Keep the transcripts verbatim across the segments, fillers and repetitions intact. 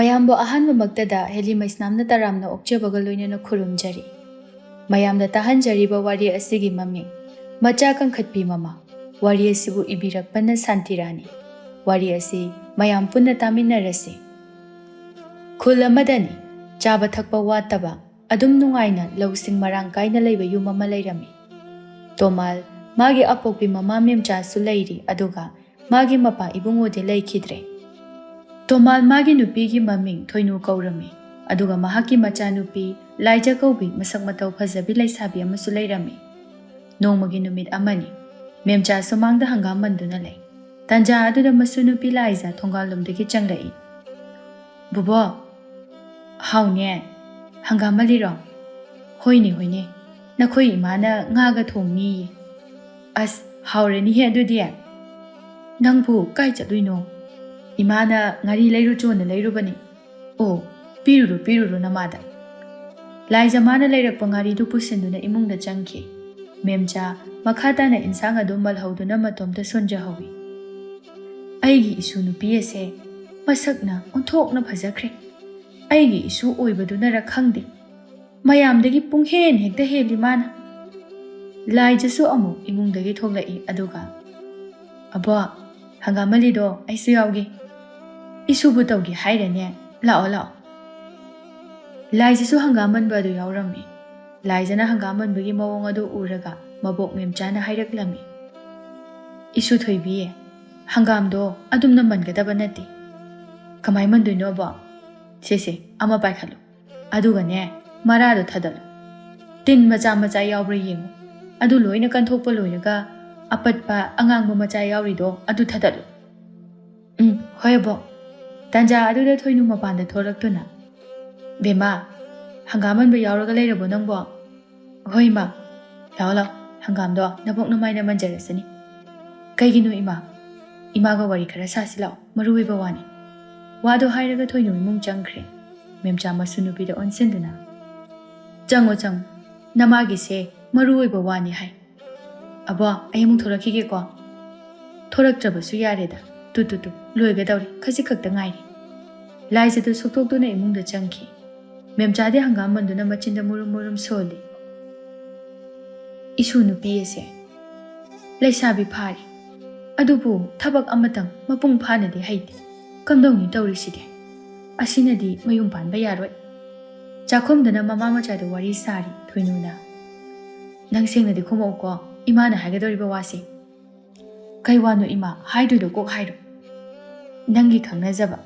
ꯃꯌꯥꯝꯕꯨ ꯑꯍꯥꯟꯕꯃꯛꯇꯗ ꯍꯦꯂꯤ ꯃꯩꯁꯅꯥꯝꯅ ꯇꯔꯥꯝꯅ ꯑꯣꯛꯆꯕꯒ ꯂꯣꯏꯅꯅ ꯈꯨꯔꯨꯝꯖꯔꯤ꯫ ꯃꯌꯥꯝꯗ ꯇꯥꯍꯟꯖꯔꯤꯕ ꯋꯥꯔꯤ ꯑꯁꯤꯒꯤ ꯃꯃꯤꯡ ꯃꯆꯥ ꯀꯟꯈꯠꯄꯤ ꯃꯃꯥ꯫ ꯋꯥꯔꯤ ꯑꯁꯤꯕꯨ ꯏꯕꯤꯔꯛꯄꯅ ꯁꯥꯟꯇꯤꯔꯥꯅꯤ꯫ ꯋꯥꯔꯤ ꯑꯁꯤ ꯃꯌꯥꯝ ꯄꯨꯟꯅ ꯇꯥꯃꯤꯟꯅꯔꯁꯤ꯫ ꯈꯨꯜ ꯑꯃꯗꯅꯤ, ꯆꯥꯕ ꯊꯛꯄ ꯋꯥꯠꯇꯕ, ꯑꯗꯨꯝ ꯅꯨꯡꯉꯥꯏꯅ ꯂꯧꯁꯤꯡ ꯃꯔꯥꯡ ꯀꯥꯏꯅ ꯂꯩꯕ ꯌꯨꯝ ꯑꯃ ꯂꯩꯔꯝꯃꯤ꯫ ꯇꯣꯃꯥꯜ, ꯃꯥꯒꯤ ꯑꯄꯣꯛꯄꯤ ꯃꯃꯥ ꯃꯦꯝꯆꯥꯁꯨ ꯂꯩꯔꯤ, ꯑꯗꯨꯒ ꯃꯥꯒꯤ ꯃꯄꯥ ꯏꯕꯨꯡꯉꯣꯗꯤ ꯂꯩꯈꯤꯗ꯭ꯔꯦ꯫ ꯇꯣꯃꯥꯜ ꯃꯥꯒꯤ ꯅꯨꯄꯤꯒꯤ ꯃꯃꯤꯡ ꯊꯣꯏꯅꯨ ꯀꯧꯔꯝꯃꯤ, ꯑꯗꯨꯒ ꯃꯍꯥꯛꯀꯤ ꯃꯆꯥꯅꯨꯄꯤ ꯂꯥꯏꯖ ꯀꯧꯕꯤ ꯃꯁꯛ ꯃꯇꯧ ꯐꯖꯕꯤ ꯂꯩꯁꯥꯕꯤ ꯑꯃꯁꯨ ꯂꯩꯔꯝꯃꯤ꯫ ꯅꯣꯡꯃꯒꯤ ꯅꯨꯃꯤꯠ ꯑꯃꯅꯤ, ꯃꯦꯝꯆꯥ ꯁꯨꯃꯥꯡꯗ ꯍꯪꯒꯥꯝ ꯃꯟꯗꯨꯅ ꯂꯩ꯫ ꯇꯟꯖꯥ ꯑꯗꯨꯗ ꯃꯁꯨ ꯅꯨꯄꯤ ꯂꯥꯏꯖ ꯊꯣꯡꯒꯥꯜꯂꯣꯝꯗꯒꯤ ꯆꯪꯂꯛꯏ꯫ "ꯕꯨꯕꯣ!" "ꯍꯥꯎꯅꯦ, ꯍꯪꯒꯥꯝ ꯃꯜꯂꯤꯔꯣ?" "ꯍꯣꯏꯅꯦ, ꯍꯣꯏꯅꯦ, ꯅꯈꯣꯏ ꯏꯃꯥꯅ ꯉꯥꯒ ꯊꯣꯡꯅꯤꯌꯦ꯫" "ꯑꯁ, ꯍꯥꯎꯔꯅꯤꯍꯦ ꯑꯗꯨꯗꯤ꯫ ꯅꯪꯕꯨ ꯀꯥꯏ ꯆꯠꯂꯨꯏꯅꯣ?" "ꯏꯃꯥꯅ ꯉꯥꯔꯤ ꯂꯩꯔꯨꯆꯣꯅ ꯂꯩꯔꯨꯕꯅꯤ꯫" "ꯑꯣ, ꯄꯤꯔꯨꯔꯣ, ꯄꯤꯔꯨꯔꯣ ꯅꯃꯥꯗ꯫" ꯂꯥꯏꯖ ꯃꯥꯅ ꯂꯩꯔꯛꯄ ꯉꯥꯔꯤꯗꯨ ꯄꯨꯁꯤꯟꯗꯨꯅ ꯏꯃꯨꯡꯗ ꯆꯪꯈꯤ꯫ ꯃꯦꯝꯆꯥ ꯃꯈꯥ ꯇꯥꯅ ꯏꯟꯁꯥꯡ ꯑꯗꯨ ꯃꯜꯍꯧꯗꯨꯅ ꯃꯇꯣꯝꯇ ꯁꯣꯟꯖꯍꯧꯏ꯫ "ꯑꯩꯒꯤ ꯏꯁꯨ ꯅꯨꯄꯤ ꯑꯁꯦ ꯃꯁꯛꯅ ꯑꯣꯟꯊꯣꯛꯅ ꯐꯖꯈ꯭ꯔꯦ꯫ ꯑꯩꯒꯤ ꯏꯁꯨ ꯑꯣꯏꯕꯗꯨꯅꯔ ꯈꯪꯗꯦ, ꯃꯌꯥꯝꯗꯒꯤ ꯄꯨꯡꯍꯦꯟ ꯍꯦꯛꯇ ꯍꯦꯜꯂꯤ ꯃꯥꯅ꯫" ꯂꯥꯏꯖꯁꯨ ꯑꯃꯨꯛ ꯏꯃꯨꯡꯗꯒꯤ ꯊꯣꯛꯂꯛꯏ, ꯑꯗꯨꯒ, "ꯑꯕꯣ, ꯍꯪꯒꯥꯝ ꯃꯜꯂꯤꯗꯣ ꯑꯩꯁꯨ ꯌꯥꯎꯒꯦ꯫ ꯏꯁꯨꯕꯨ ꯇꯧꯒꯦ ꯍꯥꯏꯔꯅꯦ, ꯂꯥꯛꯑꯣ, ꯂꯥꯛꯑꯣ꯫" ꯂꯥꯏꯖꯁꯨ ꯍꯪꯒꯥꯝ ꯃꯟꯕ ꯑꯗꯨ ꯌꯥꯎꯔꯝꯃꯤ꯫ ꯂꯥꯏꯖꯅ ꯍꯪꯒꯥꯝ ꯃꯟꯕꯒꯤ ꯃꯑꯣꯡ ꯑꯗꯨ ꯎꯔꯒ ꯃꯕꯣꯛ ꯃꯦꯝꯆꯥꯅ ꯍꯥꯏꯔꯛꯂꯝꯃꯤ, "ꯏꯁꯨ ꯊꯣꯏꯕꯤ, ꯍꯪꯒꯥꯝꯗꯣ ꯑꯗꯨꯝꯅ ꯃꯟꯒꯗꯕ ꯅꯠꯇꯦ꯫" "ꯀꯃꯥꯏ ꯃꯟꯗꯣꯏꯅꯣꯕꯣ?" "ꯁꯦ, ꯁꯦ, ꯑꯃ ꯄꯥꯏꯈꯠꯂꯨ꯫ ꯑꯗꯨꯒꯅꯦ, ꯃꯔꯥꯗꯣ ꯊꯥꯗꯠꯂꯨ꯫ ꯇꯤꯟ ꯃꯆꯥ ꯃꯆꯥ ꯌꯥꯎꯕ꯭ꯔꯥ ꯌꯦꯡꯉꯨ꯫ ꯑꯗꯨ ꯂꯣꯏꯅ ꯀꯟꯊꯣꯛꯄ ꯂꯣꯏꯔꯒ ꯑꯄꯠꯄ ꯑꯉꯥꯡꯕ ꯃꯆꯥ ꯌꯥꯎꯔꯤꯗꯣ ꯑꯗꯨ ꯊꯥꯗꯠꯂꯨ꯫" "ꯎꯝ, ꯍꯣꯏ ꯑꯕꯣꯛ꯫" ꯇꯟꯖꯥ ꯑꯗꯨꯗ ꯊꯣꯏꯅꯨ ꯃꯄꯥꯟꯗ ꯊꯣꯛꯂꯛꯇꯨꯅ, "ꯕꯦꯝꯃ, ꯍꯪꯒꯥꯝ ꯃꯟꯕ ꯌꯥꯎꯔꯒ ꯂꯩꯔꯕꯣ ꯅꯪꯕꯣ?" "ꯍꯣꯏ ꯏꯃꯥ꯫" "ꯂꯥꯛꯑꯣ, ꯂꯥꯛꯑꯣ, ꯍꯪꯒꯥꯝꯗꯣ ꯅꯕꯣꯛ ꯅꯃꯥꯏꯅ ꯃꯟꯖꯔꯁꯅꯤ꯫" "ꯀꯩꯒꯤꯅꯣ ꯏꯃꯥ? ꯏꯃꯥꯒ ꯋꯥꯔꯤ ꯈꯔ ꯁꯥꯁꯤ ꯂꯥꯛꯑꯣ, ꯃꯔꯨ ꯑꯣꯏꯕ ꯋꯥꯅꯤ꯫" ꯋꯥꯗꯣ ꯍꯥꯏꯔꯒ ꯊꯣꯏꯅꯨ ꯏꯃꯨꯡ ꯆꯪꯈ꯭ꯔꯦ꯫ ꯃꯦꯝꯆꯥ ꯃꯁꯨ ꯅꯨꯄꯤꯗ ꯑꯣꯟꯁꯤꯟꯗꯨꯅ, "ꯆꯪꯉꯣ, ꯆꯪꯉꯣ, ꯅꯃꯥꯒꯤꯁꯦ ꯃꯔꯨ ꯑꯣꯏꯕ ꯋꯥꯅꯤ ꯍꯥꯏ꯫ ꯑꯕꯣ, ꯑꯩ ꯑꯃꯨꯛ ꯊꯣꯛꯂꯛꯈꯤꯒꯦꯀꯣ꯫" "ꯊꯣꯛꯂꯛꯇ꯭ꯔꯕꯁꯨ ꯌꯥꯔꯦꯗ꯫ ꯇꯨ, ꯇꯨ, ꯇꯨ, ꯂꯣꯏꯒꯗꯧꯔꯦ, ꯈꯖꯤꯛ ꯈꯛꯇ ꯉꯥꯏꯔꯦ꯫" ꯂꯥꯏꯖꯗꯨ ꯁꯨꯛꯇꯣꯛꯇꯨꯅ ꯏꯃꯨꯡꯗ ꯆꯪꯈꯤ꯫ ꯃꯦꯝꯆꯥꯗꯤ ꯍꯪꯒꯥꯝ ꯃꯟꯗꯨꯅ ꯃꯆꯤꯟꯗ ꯃꯨꯔꯨꯝ ꯃꯨꯔꯨꯝ ꯁꯣꯜꯂꯤ꯫ "ꯏꯁꯨ ꯅꯨꯄꯤ ꯑꯁꯦ ꯂꯩꯁꯥꯕꯤ ꯐꯥꯔꯦ, ꯑꯗꯨꯕꯨ ꯊꯕꯛ ꯑꯃꯇꯪ ꯃꯄꯨꯡ ꯐꯥꯅꯗꯤ ꯍꯩꯇꯦ꯫ ꯀꯝꯗꯧꯅꯤ ꯇꯧꯔꯤꯁꯤꯗꯤ? ꯑꯁꯤꯅꯗꯤ ꯃꯌꯨꯝ ꯄꯥꯟꯕ ꯌꯥꯔꯣꯏ꯫" ꯆꯥꯛꯈꯨꯝꯗꯅ ꯃꯃꯥ ꯃꯆꯥꯗ ꯋꯥꯔꯤ ꯁꯥꯔꯤ ꯊꯣꯏꯅꯨꯅ꯫ "ꯅꯪ ꯁꯦꯡꯅꯗꯤ ꯈꯨꯝꯃꯛꯎꯀꯣ, ꯏꯃꯥꯅ ꯍꯥꯏꯒꯗꯧꯔꯤꯕ ꯋꯥꯁꯦ꯫" "ꯀꯩ ꯋꯥꯅꯣ ꯏꯃꯥ? ꯍꯥꯏꯗꯣꯏꯗꯣ ꯀꯣꯛ ꯍꯥꯏꯔꯣ꯫" "ꯅꯪꯒꯤ ꯈꯪꯅꯖꯕ,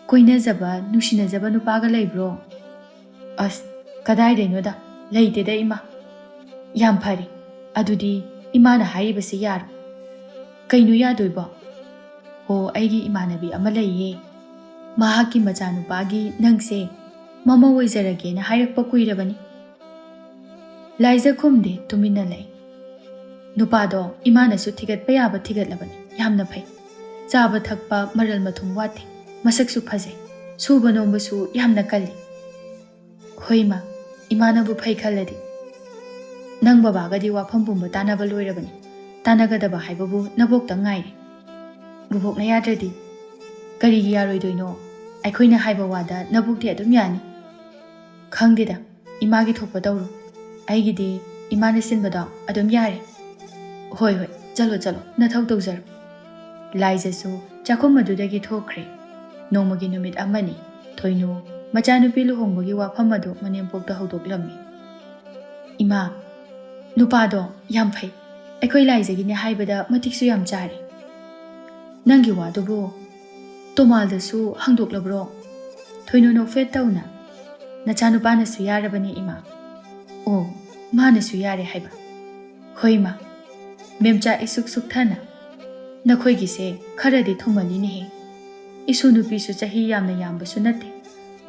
ꯀꯣꯏꯅꯖꯕ, ꯅꯨꯡꯁꯤꯅꯖꯕ ꯅꯨꯄꯥꯒ ꯂꯩꯕ꯭ꯔꯣ?" "ꯑꯁ, ꯀꯗꯥꯏꯗꯩꯅꯣꯗ, ꯂꯩꯇꯦꯗ ꯏꯃꯥ꯫" "ꯌꯥꯝ ꯐꯔꯦ, ꯑꯗꯨꯗꯤ ꯏꯃꯥꯅ ꯍꯥꯏꯔꯤꯕꯁꯦ ꯌꯥꯔꯣ꯫" "ꯀꯩꯅꯣ ꯌꯥꯗꯣꯏꯕꯣ?" "ꯑꯣ, ꯑꯩꯒꯤ ꯏꯃꯥꯟꯅꯕꯤ ꯑꯃ ꯂꯩꯌꯦ, ꯃꯍꯥꯛꯀꯤ ꯃꯆꯥꯅꯨꯄꯥꯒꯤ ꯅꯪꯁꯦ ꯃꯃꯧ ꯑꯣꯏꯖꯔꯒꯦꯅ ꯍꯥꯏꯔꯛꯄ ꯀꯨꯏꯔꯕꯅꯤ꯫" ꯂꯥꯏꯖ ꯈꯨꯝꯗꯦ, ꯇꯨꯃꯤꯟꯅ ꯂꯩ꯫ "ꯅꯨꯄꯥꯗꯣ ꯏꯃꯥꯅꯁꯨ ꯊꯤꯒꯠꯄ ꯌꯥꯕ ꯊꯤꯒꯠꯂꯕꯅꯤ, ꯌꯥꯝꯅ ꯐꯩ꯫ ꯆꯥꯕ ꯊꯛꯄ ꯃꯔꯜ ꯃꯊꯨꯝ ꯋꯥꯠꯇꯦ, ꯃꯁꯛꯁꯨ ꯐꯖꯩ, ꯁꯨꯕ ꯅꯣꯝꯕꯁꯨ ꯌꯥꯝꯅ ꯀꯜꯂꯤ꯫" "ꯍꯣꯏ ꯏꯃꯥ, ꯏꯃꯥꯅꯕꯨ ꯐꯩ ꯈꯜꯂꯗꯤ꯫" "ꯅꯪ ꯕꯕꯥꯒꯗꯤ ꯋꯥꯐꯝ ꯄꯨꯝꯕ ꯇꯥꯟꯅꯕ ꯂꯣꯏꯔꯕꯅꯤ꯫ ꯇꯥꯟꯅꯒꯗꯕ ꯍꯥꯏꯕꯕꯨ ꯅꯕꯣꯛꯇ ꯉꯥꯏꯔꯦ꯫" "ꯕꯕꯣꯛꯅ ꯌꯥꯗ꯭ꯔꯗꯤ?" "ꯀꯔꯤꯒꯤ ꯌꯥꯔꯣꯏꯗꯣꯏꯅꯣ? ꯑꯩꯈꯣꯏꯅ ꯍꯥꯏꯕ ꯋꯥꯗ ꯅꯕꯣꯛꯇꯤ ꯑꯗꯨꯝ ꯌꯥꯅꯤ꯫" "ꯈꯪꯗꯦꯗ, ꯏꯃꯥꯒꯤ ꯊꯣꯛꯄ ꯇꯧꯔꯣ꯫ ꯑꯩꯒꯤꯗꯤ ꯏꯃꯥꯅ ꯁꯤꯟꯕꯗꯣ ꯑꯗꯨꯝ ꯌꯥꯔꯦ꯫" "ꯍꯣꯏ, ꯍꯣꯏ, ꯆꯠꯂꯣ, ꯆꯠꯂꯣ, ꯅꯊꯧ ꯇꯧꯖꯔꯣ꯫" ꯂꯥꯏꯖꯁꯨ ꯆꯥꯛꯈꯨꯝ ꯑꯗꯨꯗꯒꯤ ꯊꯣꯛꯈ꯭ꯔꯦ꯫ ꯅꯣꯡꯃꯒꯤ ꯅꯨꯃꯤꯠ ꯑꯃꯅꯤ꯫ ꯊꯣꯏꯅꯨ ꯃꯆꯥꯅꯨꯄꯤ ꯂꯨꯍꯣꯡꯕꯒꯤ ꯋꯥꯐꯝ ꯑꯗꯨ ꯃꯅꯦꯝꯄꯣꯛꯇ ꯍꯧꯗꯣꯛꯂꯝꯃꯤ꯫ "ꯏꯃꯥ, ꯅꯨꯄꯥꯗꯣ ꯌꯥꯝ ꯐꯩ꯫ ꯑꯩꯈꯣꯏ ꯂꯥꯏꯖꯒꯤꯅꯦ ꯍꯥꯏꯕꯗ ꯃꯇꯤꯛꯁꯨ ꯌꯥꯝ ꯆꯥꯔꯦ꯫" "ꯅꯪꯒꯤ ꯋꯥꯗꯨꯕꯨ ꯇꯣꯃꯥꯜꯗꯁꯨ ꯍꯪꯗꯣꯛꯂꯕ꯭ꯔꯣ?" ꯊꯣꯏꯅꯨ ꯅꯣꯛꯐꯦꯠ ꯇꯧꯅ, "ꯅꯆꯥꯅꯨꯄꯥꯅꯁꯨ ꯌꯥꯔꯕꯅꯦ ꯏꯃꯥ꯫" "ꯑꯣ, ꯃꯥꯅꯁꯨ ꯌꯥꯔꯦ ꯍꯥꯏꯕ?" "ꯍꯣꯏ ꯏꯃꯥ꯫" ꯃꯦꯝꯆꯥ ꯏꯁꯨꯛ ꯁꯨꯛꯊꯅ, "ꯅꯈꯣꯏꯒꯤꯁꯦ ꯈꯔꯗꯤ ꯊꯨꯃꯜꯂꯤꯅꯦꯍꯦ꯫ ꯏꯁꯨ ꯅꯨꯄꯤꯁꯨ ꯆꯍꯤ ꯌꯥꯝꯅ ꯌꯥꯝꯕꯁꯨ ꯅꯠꯇꯦ꯫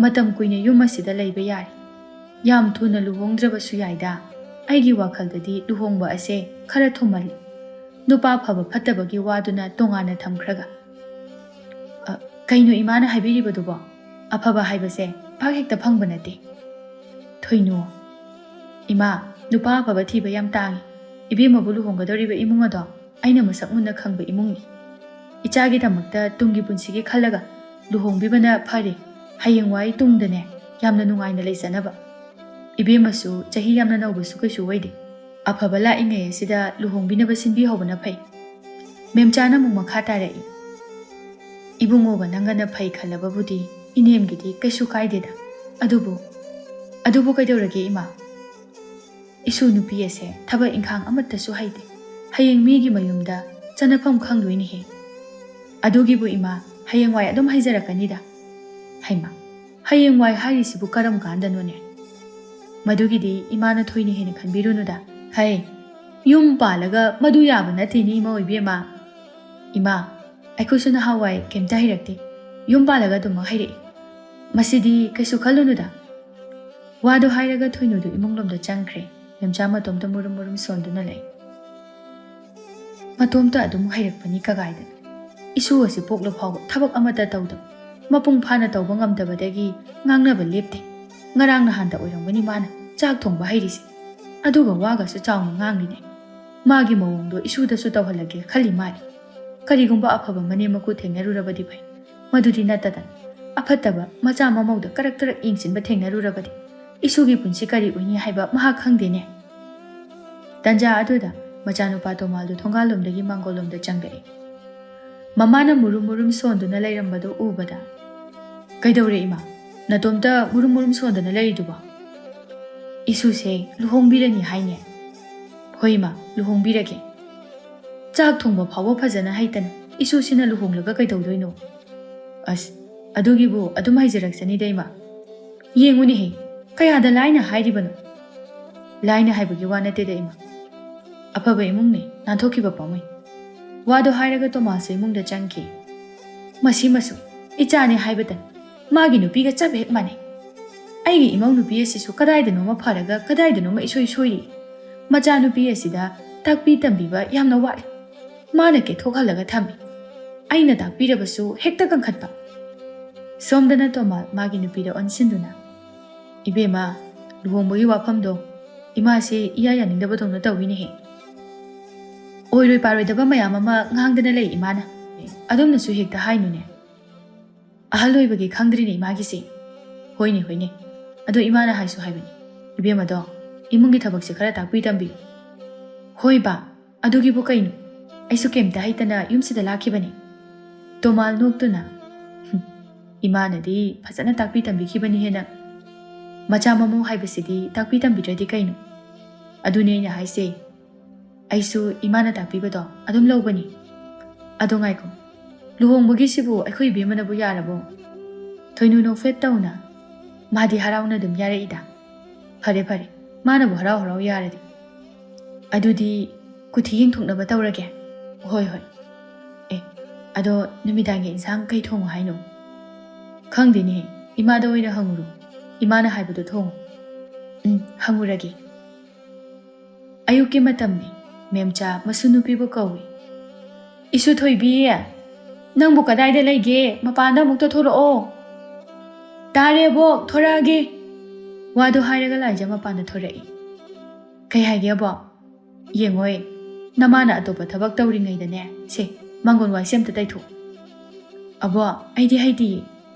ꯃꯇꯝ ꯀꯨꯏꯅ ꯌꯨꯝ ꯑꯁꯤꯗ ꯂꯩꯕ ꯌꯥꯔꯦ꯫ ꯌꯥꯝ ꯊꯨꯅ ꯂꯨꯍꯣꯡꯗ꯭ꯔꯕꯁꯨ ꯌꯥꯏꯗ꯫ ꯑꯩꯒꯤ ꯋꯥꯈꯜꯗꯗꯤ ꯂꯨꯍꯣꯡꯕ ꯑꯁꯦ ꯈꯔ ꯊꯨꯃꯜꯂꯤ꯫ ꯅꯨꯄꯥ ꯐꯕ ꯐꯠꯇꯕꯒꯤ ꯋꯥꯗꯨꯅ ꯇꯣꯉꯥꯟꯅ ꯊꯝꯈ꯭ꯔꯒ꯫" "ꯑ, ꯀꯩꯅꯣ ꯏꯃꯥꯅ ꯍꯥꯏꯕꯤꯔꯤꯕꯗꯨꯕꯣ? ꯑꯐꯕ ꯍꯥꯏꯕꯁꯦ ꯄꯥꯛ ꯍꯦꯛꯇ ꯐꯪꯕ ꯅꯠꯇꯦ꯫" "ꯊꯣꯏꯅꯨ, ꯏꯃꯥ, ꯅꯨꯄꯥ ꯑꯐꯕ ꯊꯤꯕ ꯌꯥꯝ ꯇꯥꯡꯉꯤ꯫ ꯏꯕꯦꯝꯃꯕꯨ ꯂꯨꯍꯣꯡꯒꯗꯧꯔꯤꯕ ꯏꯃꯨꯡ ꯑꯗꯣ ꯑꯩꯅ ꯃꯁꯛ ꯃꯨꯟꯅ ꯈꯪꯕ ꯏꯃꯨꯡꯅꯤ꯫ ꯏꯆꯥꯒꯤꯗꯃꯛꯇ ꯇꯨꯡꯒꯤ ꯄꯨꯟꯁꯤꯒꯤ ꯈꯜꯂꯒ ꯂꯨꯍꯣꯡꯕꯤꯕꯅ ꯐꯔꯦ꯫ ꯍꯌꯦꯡꯋꯥꯏ ꯇꯨꯡꯗꯅꯦ ꯌꯥꯝꯅ ꯅꯨꯡꯉꯥꯏꯅ ꯂꯩꯖꯅꯕ꯫ ꯏꯕꯦꯝꯃꯁꯨ ꯆꯍꯤ ꯌꯥꯝꯅ ꯅꯧꯕꯁꯨ ꯀꯩꯁꯨ ꯑꯣꯏꯗꯦ꯫ ꯑꯐꯕ ꯂꯥꯛꯏꯉꯩ ꯑꯁꯤꯗ ꯂꯨꯍꯣꯡꯕꯤꯅꯕ ꯁꯤꯟꯕꯤꯍꯧꯕꯅ ꯐꯩ꯫ ꯃꯦꯝꯆꯥꯅ ꯑꯃꯨꯛ ꯃꯈꯥ ꯇꯥꯔꯛꯏ, "ꯏꯕꯨꯡꯉꯣꯒ ꯅꯪꯒꯅ ꯐꯩ ꯈꯜꯂꯕꯕꯨꯗꯤ ꯏꯅꯦꯝꯒꯤꯗꯤ ꯀꯩꯁꯨ ꯀꯥꯏꯗꯦꯗ꯫ ꯑꯗꯨꯕꯨ, ꯑꯗꯨꯕꯨ ꯀꯩꯗꯧꯔꯒꯦ ꯏꯃꯥ? ꯏꯁꯨ ꯅꯨꯄꯤ ꯑꯁꯦ ꯊꯕꯛ ꯏꯪꯈꯥꯡ ꯑꯃꯠꯇꯁꯨ ꯍꯩꯇꯦ꯫ ꯍꯌꯦꯡ ꯃꯤꯒꯤ ꯃꯌꯨꯝꯗ ꯆꯠꯅꯐꯝ ꯈꯪꯗꯣꯏꯅꯤꯍꯦ꯫ ꯑꯗꯨꯒꯤꯕꯨ ꯏꯃꯥ, ꯍꯌꯦꯡꯋꯥꯏ ꯑꯗꯨꯝ ꯍꯩꯖꯔꯛꯀꯅꯤꯗ꯫" "ꯍꯩꯃꯥ, ꯍꯌꯦꯡꯋꯥꯏ ꯍꯥꯏꯔꯤꯁꯤꯕꯨ ꯀꯔꯝ ꯀꯥꯟꯗꯅꯣꯅꯦ? ꯃꯗꯨꯒꯤꯗꯤ ꯏꯃꯥꯅ ꯊꯣꯏꯅ ꯍꯦꯟꯅ ꯈꯟꯕꯤꯔꯨꯅꯨꯗ꯫ ꯍꯩ, ꯌꯨꯝ ꯄꯥꯜꯂꯒ ꯃꯗꯨ ꯌꯥꯕ ꯅꯠꯇꯦꯅꯦ ꯏꯃꯧ ꯏꯕꯦꯝꯃ꯫ ꯏꯃꯥ, ꯑꯩꯈꯣꯏꯁꯨ ꯅꯍꯥꯟꯋꯥꯏ ꯀꯩꯝꯇ ꯍꯩꯔꯛꯇꯦ꯫ ꯌꯨꯝ ꯄꯥꯜꯂꯒ ꯑꯗꯨꯃꯛ ꯍꯩꯔꯛꯏ꯫ ꯃꯁꯤꯗꯤ ꯀꯩꯁꯨ ꯈꯜꯂꯨꯅꯨꯗ꯫" ꯋꯥꯗꯨ ꯍꯥꯏꯔꯒ ꯊꯣꯏꯅꯨꯗꯨ ꯏꯃꯨꯡꯂꯣꯝꯗ ꯆꯪꯈ꯭ꯔꯦ꯫ ꯃꯦꯝꯆꯥ ꯃꯇꯣꯝꯇ ꯃꯨꯔꯨꯝ ꯃꯨꯔꯨꯝ ꯁꯣꯟꯗꯨꯅ ꯂꯩ꯫ ꯃꯇꯣꯝꯇ ꯑꯗꯨꯝ ꯍꯩꯔꯛꯄꯅꯤ ꯀꯒꯥꯏꯗꯅ꯫ ꯏꯁꯨ ꯑꯁꯤ ꯄꯣꯛꯂ ꯐꯥꯎꯕ ꯊꯕꯛ ꯑꯃꯠꯇ ꯇꯧꯗꯕ, ꯃꯄꯨꯡ ꯐꯥꯅ ꯇꯧꯕ ꯉꯝꯗꯕꯗꯒꯤ ꯉꯥꯡꯅꯕ ꯂꯦꯞꯇꯦ꯫ ꯉꯔꯥꯡ ꯅꯍꯥꯟꯗ ꯑꯣꯏꯔꯝꯒꯅꯤ ꯃꯥꯅ ꯆꯥꯛ ꯊꯣꯡꯕ ꯍꯩꯔꯤꯁꯦ꯫ ꯑꯗꯨꯒ ꯋꯥꯒꯁꯨ ꯆꯥꯎꯅ ꯉꯥꯡꯂꯤꯅꯦ꯫ ꯃꯥꯒꯤ ꯃꯑꯣꯡꯗꯣ ꯏꯁꯨꯗꯁꯨ ꯇꯧꯍꯜꯂꯒꯦ ꯈꯜꯂꯤ ꯃꯥꯜꯂꯤ꯫ ꯀꯔꯤꯒꯨꯝꯕ ꯑꯐꯕ ꯃꯅꯦꯝ ꯃꯀꯨ ꯊꯦꯡꯅꯔꯨꯔꯕꯗꯤ ꯐꯩ꯫ ꯃꯗꯨꯗꯤ ꯅꯠꯇꯗꯅ ꯑꯐꯠꯇꯕ ꯃꯆꯥ ꯃꯃꯧꯗ ꯀꯔꯛ ꯀꯔꯛ ꯌꯦꯡꯁꯤꯟꯕ ꯊꯦꯡꯅꯔꯨꯔꯕꯗꯤ ꯏꯁꯨꯒꯤ ꯄꯨꯟꯁꯤ ꯀꯔꯤ ꯑꯣꯏꯅꯤ ꯍꯥꯏꯕ ꯃꯍꯥꯛ ꯈꯪꯗꯦꯅꯦ꯫ ꯇꯟꯖꯥ ꯑꯗꯨꯗ ꯃꯆꯥꯅꯨꯄꯥ ꯇꯣꯃꯥꯜꯗꯨ ꯊꯣꯡꯒꯥꯜꯂꯣꯝꯗꯒꯤ ꯃꯥꯡꯒꯣꯜꯂꯣꯝꯗ ꯆꯪꯂꯛꯏ꯫ ꯃꯃꯥꯅ ꯃꯨꯔꯨꯝ ꯃꯨꯔꯨꯝ ꯁꯣꯟꯗꯨꯅ ꯂꯩꯔꯝꯕꯗꯨ ꯎꯕꯗ, "ꯀꯩꯗꯧꯔꯦ ꯏꯃꯥ? ꯅꯇꯣꯝꯇ ꯃꯨꯔꯨꯝ ꯃꯨꯔꯨꯝ ꯁꯣꯟꯗꯅ ꯂꯩꯔꯤꯗꯨꯕꯣ?" "ꯏꯁꯨꯁꯦ ꯂꯨꯍꯣꯡꯕꯤꯔꯅꯤ ꯍꯥꯏꯅꯦ?" "ꯍꯣꯏ ꯏꯃꯥ, ꯂꯨꯍꯣꯡꯕꯤꯔꯒꯦ꯫ ꯆꯥꯛ ꯊꯣꯡꯕ ꯐꯥꯎꯕ ꯐꯖꯅ ꯍꯩꯇꯅ ꯏꯁꯨꯁꯤꯅ ꯂꯨꯍꯣꯡꯂꯒ ꯀꯩꯗꯧꯗꯣꯏꯅꯣ?" "ꯑꯁ, ꯑꯗꯨꯒꯤꯕꯨ ꯑꯗꯨꯝ ꯍꯩꯖꯔꯛꯁꯅꯤꯗ ꯏꯃꯥ꯫ ꯌꯦꯡꯉꯨꯅꯦꯍꯦ, ꯀꯌꯥꯗ ꯂꯥꯏꯅ ꯍꯥꯏꯔꯤꯕꯅꯣ?" "ꯂꯥꯏꯅ ꯍꯥꯏꯕꯒꯤ ꯋꯥ ꯅꯠꯇꯦꯗ ꯏꯃꯥ꯫ ꯑꯐꯕ ꯏꯃꯨꯡꯅꯤ, ꯅꯥꯟꯊꯣꯛꯈꯤꯕ ꯄꯥꯝꯃꯨꯏ꯫" ꯋꯥꯗꯣ ꯍꯥꯏꯔꯒ ꯇꯣꯃꯥꯁꯁꯨ ꯏꯃꯨꯡꯗ ꯆꯪꯈꯤ꯫ "ꯃꯁꯤꯃꯁꯨ ꯏꯆꯥꯅꯦ ꯍꯥꯏꯕꯇ ꯃꯥꯒꯤ ꯅꯨꯄꯤꯒ ꯆꯞ ꯍꯦꯛ ꯃꯥꯟꯅꯩ꯫ ꯑꯩꯒꯤ ꯏꯃꯧ ꯅꯨꯄꯤ ꯑꯁꯤꯁꯨ ꯀꯗꯥꯏꯗꯅꯣꯃ ꯐꯔꯒ ꯀꯗꯥꯏꯗꯅꯣꯃ ꯏꯁꯣꯏ ꯁꯣꯏꯔꯤ꯫ ꯃꯆꯥꯅꯨꯄꯤ ꯑꯁꯤꯗ ꯇꯥꯛꯄꯤ ꯇꯝꯕꯤꯕ ꯌꯥꯝꯅ ꯋꯥꯠꯂꯤ꯫ ꯃꯥꯅ ꯀꯦꯊꯣꯛꯍꯜꯂꯒ ꯊꯝꯃꯤ꯫ ꯑꯩꯅ ꯇꯥꯛꯄꯤꯔꯕꯁꯨ ꯍꯦꯛꯇ ꯀꯟꯈꯠꯄ꯫" ꯁꯣꯝꯗꯅ ꯇꯣꯃꯥꯜ ꯃꯥꯒꯤ ꯅꯨꯄꯤꯗ ꯑꯣꯟꯁꯤꯟꯗꯨꯅ, "ꯏꯕꯦꯝꯃ, ꯂꯨꯍꯣꯡꯕꯒꯤ ꯋꯥꯐꯝꯗꯣ ꯏꯃꯥꯁꯦ ꯏꯌꯥ ꯌꯥꯅꯤꯡꯗꯕꯗꯧꯅ ꯇꯧꯏꯅꯦꯍꯦ꯫ ꯑꯣꯏꯔꯣꯏ ꯄꯥꯔꯣꯏꯗꯕ ꯃꯌꯥꯝ ꯑꯃ ꯉꯥꯡꯗꯅ ꯂꯩ ꯏꯃꯥꯅ꯫ ꯑꯗꯨꯝꯅꯁꯨ ꯍꯦꯛꯇ ꯍꯥꯏꯅꯨꯅꯦ꯫ ꯑꯍꯜ ꯑꯣꯏꯕꯒꯤ ꯈꯪꯗ꯭ꯔꯤꯅꯦ ꯏꯃꯥꯒꯤꯁꯦ꯫ ꯍꯣꯏꯅꯦ, ꯍꯣꯏꯅꯦ꯫ ꯑꯗꯣ ꯏꯃꯥꯅ ꯍꯥꯏꯁꯨ ꯍꯥꯏꯕꯅꯤ, "ꯏꯕꯦꯝꯃꯗꯣ ꯏꯃꯨꯡꯒꯤ ꯊꯕꯛꯁꯦ ꯈꯔ ꯇꯥꯛꯄꯤ ꯇꯝꯕꯤꯌꯨ"꯫ "ꯍꯣꯏ ꯕꯥ, ꯑꯗꯨꯒꯤꯕꯨ ꯀꯩꯅꯣ? ꯑꯩꯁꯨ ꯀꯩꯝꯇ ꯍꯩꯇꯅ ꯌꯨꯝꯁꯤꯗ ꯂꯥꯛꯈꯤꯕꯅꯤ"꯫ ꯇꯣꯃꯥꯜ ꯅꯣꯛꯇꯨꯅ, "ꯍꯨꯝ, ꯏꯃꯥꯅꯗꯤ ꯐꯖꯅ ꯇꯥꯛꯄꯤ ꯇꯝꯕꯤꯈꯤꯕꯅꯤ ꯍꯦꯟꯅ꯫ ꯃꯆꯥ ꯃꯃꯧ ꯍꯥꯏꯕꯁꯤꯗꯤ ꯇꯥꯛꯄꯤ ꯇꯝꯕꯤꯗ꯭ꯔꯗꯤ ꯀꯩꯅꯣ? ꯑꯗꯨꯅꯦ ꯑꯩꯅ ꯍꯥꯏꯁꯦ꯫ ꯑꯩꯁꯨ ꯏꯃꯥꯅ ꯇꯥꯛꯄꯤꯕꯗꯣ ꯑꯗꯨꯝ ꯂꯧꯕꯅꯤ꯫ ꯑꯗꯣ ꯉꯥꯏꯈꯣ, ꯂꯨꯍꯣꯡꯕꯒꯤꯁꯤꯕꯨ ꯑꯩꯈꯣꯏ ꯏꯕꯦꯝꯃꯅꯕꯨ ꯌꯥꯔꯕꯣ?" ꯊꯣꯏꯅꯨ ꯅꯣꯛꯐꯦꯠ ꯇꯧꯅ, "ꯃꯥꯗꯤ ꯍꯔꯥꯎꯅ ꯑꯗꯨꯝ ꯌꯥꯔꯛꯏꯗ"꯫ "ꯐꯔꯦ, ꯐꯔꯦ, ꯃꯥꯅꯕꯨ ꯍꯔꯥꯎ ꯍꯔꯥꯎ ꯌꯥꯔꯗꯤ꯫ ꯑꯗꯨꯗꯤ ꯀꯨꯊꯤ ꯌꯦꯡꯊꯣꯛꯅꯕ ꯇꯧꯔꯒꯦ"꯫ "ꯍꯣꯏ, ꯍꯣꯏ꯫ ꯑꯦ, ꯑꯗꯣ ꯅꯨꯃꯤꯗꯥꯡꯒꯤ ꯏꯟꯁꯥꯡ ꯀꯩ ꯊꯣꯡꯉꯣ ꯍꯥꯏꯅꯣ?" "ꯈꯪꯗꯦꯅꯦ, ꯏꯃꯥꯗ ꯑꯣꯏꯅ ꯍꯪꯉꯨꯔꯣ꯫ ꯏꯃꯥꯅ ꯍꯥꯏꯕꯗꯣ ꯊꯣꯡꯉꯣ"꯫ "ꯎꯝ, ꯍꯪꯉꯨꯔꯒꯦ"꯫ ꯑꯌꯨꯛꯀꯤ ꯃꯇꯝꯅꯤ꯫ ꯃꯦꯝꯆꯥ ꯃꯁꯨ ꯅꯨꯄꯤꯕꯨ ꯀꯧꯏ꯫ "ꯏꯁꯨ ꯊꯣꯏꯕꯤ, ꯅꯪꯕꯨ ꯀꯗꯥꯏꯗ ꯂꯩꯒꯦ? ꯃꯄꯥꯟꯗ ꯑꯃꯨꯛꯇ ꯊꯣꯛꯂꯛꯑꯣ"꯫ "ꯇꯥꯔꯦ ꯑꯕꯣꯛ, ꯊꯣꯔꯛꯑꯒꯦ"꯫ ꯋꯥꯗꯨ ꯍꯥꯏꯔꯒ ꯂꯥꯏꯖ ꯃꯄꯥꯟꯗ ꯊꯣꯔꯛꯏ꯫ "ꯀꯩ ꯍꯥꯏꯒꯦ ꯑꯕꯣꯛ? ꯌꯦꯡꯉꯣꯏ, ꯅꯃꯥꯅ ꯑꯇꯣꯞꯄ ꯊꯕꯛ ꯇꯧꯔꯤꯉꯩꯗꯅꯦ, ꯁꯦ, ꯃꯥꯡꯒꯣꯟ ꯋꯥꯏꯁꯦ ꯑꯝꯇ ꯇꯩꯊꯣꯛ"꯫ "ꯑꯕꯣꯛ, ꯑꯩꯗꯤ ꯍꯩꯇꯤꯌꯦ"꯫